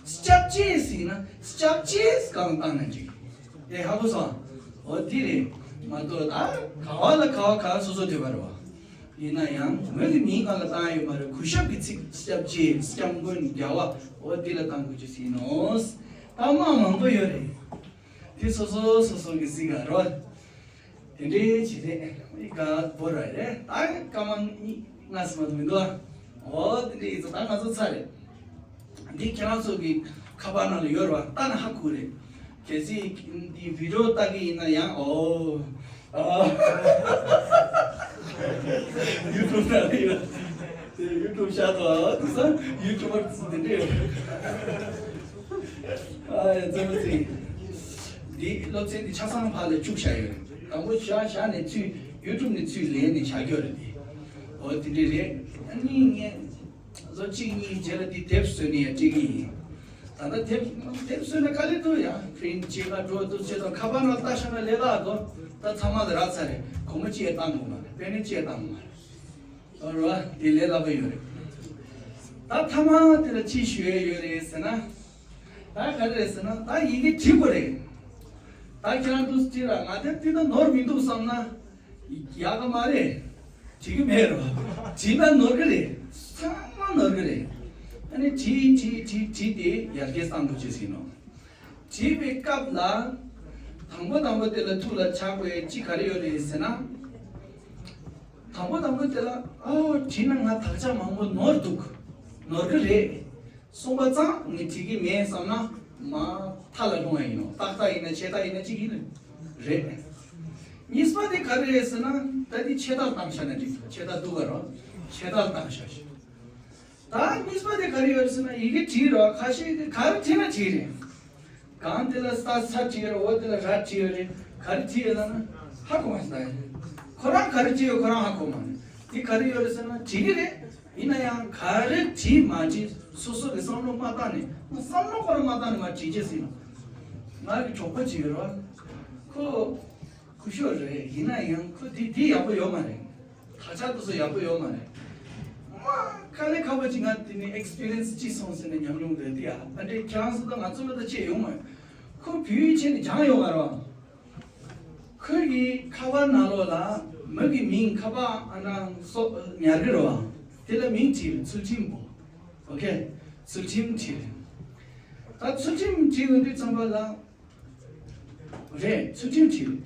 སྐྱབས་རྗེ་ཟེར་ན་སྐྱབས་རྗེ་སྒང་ལ་བཏང་ན་འགྲིག་ཨེ་ཧ་གོ་སོང་། འོ་དེ་རེད། མ་གཏོགས་ད་ག་བ་ལ་ག་བ་ག་སོ་སོ་འདོད་པ་རེད་པ། ཡིན་ན་ཡང་མི་གི་མིང་སྒང་ལ་བཏང་ཡོད་མ་རེད། གུས་ཞབས་ཀྱི་ཚིག་སྐྱབས་རྗེ། སྐྱབས་མགོན། རྒྱལ་བ། འོ་དེ་ལ་བཏང་དགོས་རྒྱུ་ཟིན་ནོ། ད་མ་མང་པོ་ཡོད་རེད། དེ་སོ་སོ་སོ་སོ་གི་གཟིགས་ག་རོ། དེ་འདྲའི་བྱེད་དེ་ཨི་ག་བོར་བ་རེད། ད་སྐར་མ་གཉིས་ལྔ་ཙམ་མ་གཏོགས་མི་འདུག་ཨ། འོ་དེ་འདྲའི་ཡིན་ཙང་ད་ང་ཚོ་ཚར་རེད། འདི་ཁྱེད་རང་ཚོ་གི་ཁ་པར་ནང་ལ་ཡོད་རེད་པ། ལྟ་ན་ཧ་གོ་རེད། གལ་སྲིད་འདི་བི་ཌི་ཡོ་ལྟ་གི་ཡིན་ན་ཡང་ཨོ། ཨ། ཡུ་ཊུབ་ལྟ་གི་ཡོད། དེ་ཡུ་ཊུབ་ཤར་ཐོག་དེ་ས་ཡུ་ཊུབ་པར་ཚོ་དེ་འདྲས་ཡོད། ཨ་ཡ་ཙམ་ཙི། འདི་སློབ་ཚན་འདི་ཆ་ཚང་ཕར་ལ་བཅུག་བཞག་ཡོད་རེད། དང་པོ་བཞག་བཞག་ནས་ཚུར་ཡུ་ཊུབ་ནས་ཚུར་ལེན་ནས་བཞག་རྒྱུ་རེད་དེ། ཨོ་དེ་འདྲས་རེད། ཨ་ནི་ངས་ལོ་གཅིག་གཉིས་རྗེས་ལ་འདི་དེབ་བཟོས་ནས་ཡང་སྤྲད་ཀྱི་ཡིན། ད་ལྟ་དེབ་དེབ་བཟོས་ན་དཀའ་ལས་འདུག་ཡ། པི་རིན་ཊི་བྱེད་ག་འགྲོ་འདུག་བྱེད་དང་ཁ་པར་ནང་ལྟ་ཤོར་ན་ལས་སླ་དོ། ད་ཚང་མ་ལ་རག་ཚར་རེད། སྒོར་མོ་གཅིག་ཡང་བཏང་དགོས་མ་རེད། པེ་ནེ་གཅིག་ཡང་བཏང་དགོས་མ་རེད། ཨོ་རེད་བ། དེ་ལས་སླ་པོ་ཡོད་རེད། ད་མཐའ་མ་དེ་ལ་ཅི་ཞུ་ཡས་ཡོད་རེད་ཟེར་ན། ད་ག་རེ་རེད་ཟེར་ན། ད་ཡི་གེ་བྲིས་དགོས་རེད། ད་ཁྱེད་རང་འདུག་བྲིས་ར། ང་དེ་འདི་ད་ནོར་མི་འདུག་བསམ་ན། ཡག་ག་མ་རེད། བྲིས་གི་མེད་རོ། བྲིས་ན་ནོར་གི་རེད། ཚང་མ་ནོར་གི་རེད། ཨ་ནི་བྲིས་བྲིས་བྲིས་བྲིས་ཏེ་ཡར་རྒྱས་གཏང་དགོས་ཅེས་ཟིན་ནོ། བྲིས་པའི་སྐབས་ལ། དང་པོ་དང་པོ་དེ་ལ་ཐུགས་ལ་འཇགས་དགོས་ཡས་ཅི་ག་རེ་ཡོད་རེད་ཟེར་ན། དང་པོ་དང་པོ་དེ་ལ་ཨོ་བྲིས་ན་ང་དག་ཆ་མང་པོ་ནོར་འདུག་ནོར་གི་རེད། གསུངས་པ་ཙང་ངས་བྲིས་ཀྱི་མེད་བསམ་ན་མ་མཐའ་ལ་ལྷུང་བ་ཡིན་ནོ། ཏག་ཏག་ཡིན་ན་ཆད་ལྟ་ཡིན་ན་གཅིག་ཡིན་རེད། གཉིས་པ་དེ་ག་རེ་རེད་ཟེར་ན། ད་དེ་ཆད་ལྟར་བཏང་བཞག་ན་འགྲིག་ཆད་ལྟ་འདུག་ག་རོ། ཆད་ལྟར་བཏང་བཞག་ཞིག་ད་གཉིས་པ་དེ་ག་རེ་ཡོད་ཟེར་ན། ཡི་གེ་བྲིས་རོ། ཁ་ཤས་དེ་ག་རེ་བྲིས་ན་བྲིས་རེད། གང་དེ་ལ་ས་ས་བྲིས་ཡོད་རེད། འོ་དེ་ལ་ར་བྲིས་ཡོད་རེད། ག་རེ་བྲིས་ཡོད་ལབ་ན་ཧ་གོ་མ་སོང་། ཁོ་རང་ག་རེ་བྲིས་ཡོད་ཁོ་རང་ཧ་གོ་མ་རེད། དེ་ག་རེ་ཡོད་རེད་ཟེར་ན་བྲིས་ཀྱི་རེད། ཡིན་ན་ཡང་ག་རེ་བྲིས་མ་བྲིས་སོ་སོ་གི་བསམ་བློ་མ་བཏང་ནས། བསམ་བློ་ཁོ་རང་མ་བཏང་ནས་མ་བྲིས་རྗེས་ཟིན། ང་གི་གྲོགས་པོ་ཅིག་ཡོད་རེད་བ། ཁོ་སྐུ་ཞབས་རེད། ཡིན་ན་ཡང་ཁོ་དེ་དེ་ཡག་པོ་ཡོད་མ་རེད། ད་ཆ་དེ་ཚོ་ཡག་པོ་ཡོད་མ་རེད། མ་དཀའ་ལས་ཁག་པོ་ཅིག་ང་དེ་ནས་ཨེག་སི་པི་རི་ཡན་སི་ཅིག་སོང་ཟེར་ནས་ཉམས་མྱོང་རེད་དེ་ཡ། ཨ་འདྲས་ཁྱེད་རང་ཚོ་དང་ང་ཚོ་ལ་ད་ཅི་ཡོང་མ་རེད། ཁོ་བོད་ཡིག་ཆེད་ནས་སྦྱངས་ཡོད་མ་རེད་བ། ཁོའི་གི་ཁ་པར་ནང་ལོགས་ལ་མི་གི་མིང་ཁ་པར་ཨང་གྲངས་སོགས་ཉར་གི་རེད་བ། དེ་ལ་མིང་བྲིས་རེད། ཚུལ་ཁྲིམས་པོ། ཨོ་ཁེ། ཚུལ་ཁྲིམས་བྲིས་རེད། ད་ཚུལ་ཁྲིམས་བྲིས་ཡོང་དུས་ཙམ་པ་ལ། རེད། ཚུལ་ཁྲིམས་བྲིས་རེད།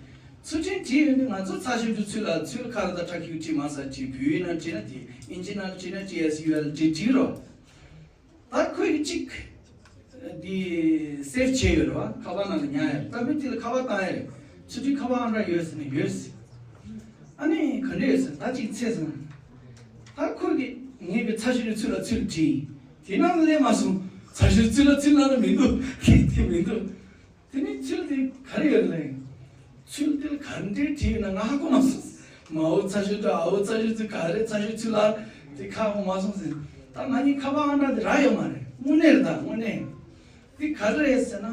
ཚུལ་ཁྲིམས་བྲིས་ཡོང་དུས་ང་ཚོ་ཚ་ཞབས་ཀྱུ་ཚུལ་ལ་ཚུལ་ཁ་ལ་ད་ཁྲ་ཁྱུག་བྲིས་མ་ཟ་བྲིས། བོད་ཡིག་ནང་བྲིས་ན་དེ། ཨིན་ཇི་ནང་བྲིས་ན་ཊི་ཨེས་ཡུ་ཨེལ་བྲིས་བྲིས་རོ། ད་ཁོས་གཅིག་འདི་སེབ་བྱས་ཡོད་རེད་བ། ཁ་པར་ནང་ལ་ཉར་ཡོད། ད་མི་དེ་ལ་ཁ་པར་བཏང་ཡ་རེད། ཚུལ་ཁྲིམས་ཁ་པར་ཨང་གྲངས་ཡོད་ཟེར་ན་ཡོད་ཟེར། ཨ་ནི་ག་འདྲ་ཡོད་ཟེར། ད་ཅིག་འཚོལ་ཟེར་ན། ད་ཁོ་གིས་ངས་གི་ཚ་ཞབས་ཀྱུ་ཚུལ་ལ་ཚུལ་བྲིས། དེ་ནང་ལ་སླེབས་མ་སོང་། ཚ་ཞབས་ཀྱུ་ཚུལ་ལ་ཚུལ་ནང་ལ་མི་འདུག་ཁྱེད་དེ་མི་འདུག་དེ་ནས་ཚུལ་དེ་ག་རེ་ཡོད་ལབ་ན། ཚུལ་དེ་ལ་ག་འདྲས་བྲིས་ཡོད་ན་ང་ཧ་གོ་མ་སོང་། མའོ་ཚ་ཞབས་ཀྱུ་ཨའོ་ཚ་ཞབས་ཀྱུ་ག་རེ་ཚ་ཞབས་ཀྱུ་ཚུལ་ལ་དེ་ཁ་གོ་མ་སོང་ཟེར། ད་ང་གཉིས་ཁ་པར་ཨང་གྲངས་དེ་རག་ཡོད་མ་རེད། དངོས་གནས་རེད། ད་དངོས་གནས་དེ་ག་རེ་རེད་ཟེར་ན།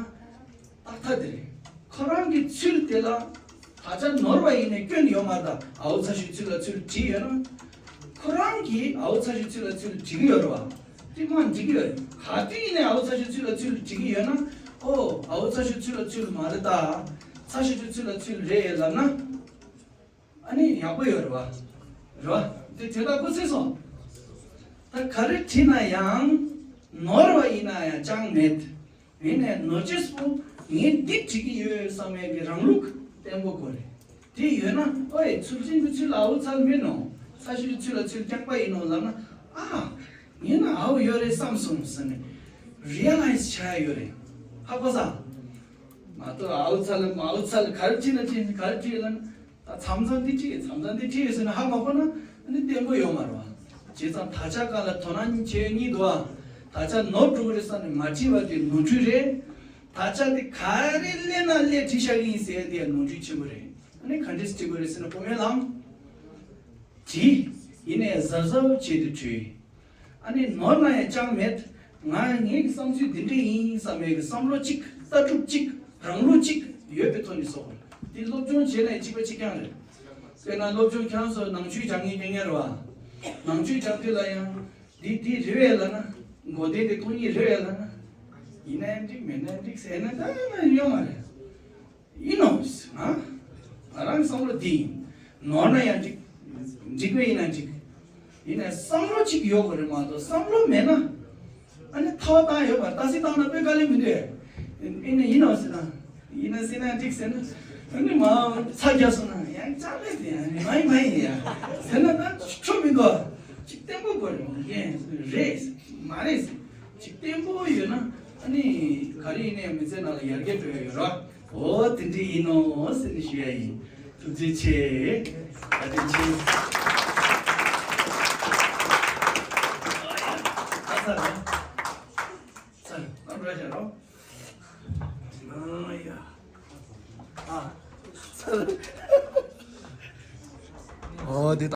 ཏག་ཏག་དེ་རེད། ཁོ་རང་གི་ཚུལ་དེ་ལ་ད་ཆ་ནོར་བ་ཡིན་ནའི་སྐྱོན་ཡོད་མ་རེད། ད་ཨའོ་ཚ་ཞབས་ཀྱུ་ཚུལ་ལ་ཚུལ་བྲིས་ཡོད་ན། ཁོ་རང་གིས་ཨའོ་ཚ་ཞབས་ཀྱུ་ཚུལ་ལ་ཚུལ་བྲིས་ཀྱི་ཡོད་རེད་བ། དེ་མ་འགྲིག་གི་ཡོད་རེད། ག་དུས་ཡིན་ནའི་ཨའོ་ཚ་ཞབས་ཀྱུ་ཚུལ་ལ་ཚུལ་བྲིས་ཀྱི་ཡོད་ན། ཨོ་ཨའོ་ཚ་ཞབས་ཀྱུ་ཚུལ་ལ་ཚུལ་མ་རེད། ད་ཚ་ཞབས་ཀྱུ་ཚུལ་ལ་ཚུལ་རེད་ལབ་ན། ཨ་ནི་ཡག་པོ་ཡོད་རེད་བ། རེད་བ། དེ་དེ་ལྟ་ཁོ་ཚོས་སོང་། ད་ག་རེ་བྲིས་ན་ཡང་ནོར་བ་ཡིན་ན་ཡང་ཅང་མེད། ཡིན་ནའི་ནོར་རྗེས་པོ་ངས་འདི་བྲིས་ཀྱི་ཡོད་བསམ་ཡས་ཀྱི་རང་ལུགས་བརྟན་པོ་དགོས་རེད། དེ་ཡོད་ན་ཨོའི་ཚུལ་ཁྲིམས་ཀྱི་ཚུལ་ལ་ཨའོ་ཚ་ལ་མིན་ནོ། ཚ་ཞབས་ཀྱུ་ཚུལ་ལ་ཚུལ་རྐྱང་པ་ཡིན་ནོ་ལབ་ན། ཨ། ངས་ན་ཨའོ་ཡོད་རེད་བསམ་སོང་ཟེར་ནས་རི་ཡ་ལའི་ཛི་བྱ་ཡ་ཡོད་རེད། ཧ་གོ་ས། མ་གཏོགས་ཨའོ་ཚ་ལ་མའོ་ཚ་ལ་ག་རེ་བྲིས་ན་བྲིས་ན་ག་རེ་བྲིས་ལབ་ན། ད་མཚམས་མཚམས་འདི་བྲིས་མཚམས་མཚམས་འདི་བྲིས་ཟེར་ན་ཧ་མ་གོ་ན་ཨ་ནི་བརྟན་པོ་ཡོད་མ་རེད་བ། བྱས་ཙང་ད་ཆ་གང་ལ་དོ་སྣང་བྱེད་ཡོད་གཉིས་འདུག་ཨ། ད་ཆ་ནོར་འགྲོ་གི་རེད་བསམ་ནས་མ་བྲིས་པ་དེ་ནོར་འཁྲུལ་རེད། ད་ཆ་དེ་ག་རེ་སླེབས་ན་སླེབས་བྲིས་བཞག་གི་ཡིན་ཟེར་དེ་ནོར་འཁྲུལ་ཆེན་པོ་རེད། ཨ་ནི་ག་འདྲས་བྲིས་དགོས་རེད་ཟེར་ན་བུ་མོའི་ལམ། བྲིས། ཡིན་ནའི་གཟབ་གཟབ་བྱས་ཏེ་བྲིས། ཨ་ནི་ནོར་ན་ཡང་ཅང་མེད། ང་ངའི་གི་བསམ་ཚུལ་འདི་འདྲ་ཡིན་བསམ་པའི་གི་བསམ་བློ་གཅིག་ལྟ་གྲུབ་གཅིག་རང་ལུགས་གཅིག་ཡོད་པའི་ཐོག་ནས་སོ། འདི་སློབ་སྦྱོང་བྱས་ནས་གཅིག་པ་གཅིག་རྐྱང་རེད། དཔེར་ན་སློབ་སྦྱོང་ཁྱེད་རང་ཚོ་ནང་ཆོས་སྦྱང་མཁན་སྐད་ངན་རེད་བ། ནང་ཆོས་སྦྱང་དུས་ལ་ཡང་འདི་འདི་རེད་བས་ལབ་ན། མགོ་བདེ་དེ་ཁོ་གཉིས་རེད་བས་ལབ་ན། ཡིན་ན་ཡང་འགྲིག་མེད་ན་འགྲིག་ཟེར་ན་ད་ཡོང་མ་རེད། ཡིན་ནོ། ང་ང་རང་བསམ་བློ་འདི་ཡིན། ནོར་ན་ཡང་འགྲིག་འགྲིག་པ་ཡིན་ན་འགྲིག་ཡིན་ནའི་བསམ་བློ་གཅིག་ཡོད་དགོས་རེད་མ་གཏོགས་བསམ་བློ་མེད་ན། ཨ་ནི་ཐལ་བ་བཏང་ཡོད་པ་ཏག་སེ་བཏང་ན་དཔེ་དཀའ་ལས་མི་འདུག་ཡིན་ན་ཡིན་ནོ་ཟེར་ན། ཡིན་ན་ཟེར་ན་འགྲིག་ཟེར་ན། ཨ་ནི་མ་ཚ་རྒྱག་སོང་ན་ཡང་ཅག་ལས་ཟེར་ཡང་མ་ཡིན་མ་ཡིན་ཡ་ཟེར་ན་ད་ཆོ་མི་འདུག་ཅིག་བརྟན་པོ་དགོས་རེད་མ་རེད་ཟེར། ཅིག་བརྟན་པོ་ཡོད་ན་ཨ་ནི་ག་རེ་ཡིན་ནའི་མི་ཚེ་ནང་ལ་ཡར་རྒྱས་འགྲོ་ཡ་ཡོད་ར། འོ་དེ་འདྲ་ཡིན་ནོ་ཟེར་ནས་ཞུ་ཡ་ཡིན། ཐུགས་རྗེ་ཆེ། བཀའ་དྲིན་ཆེ།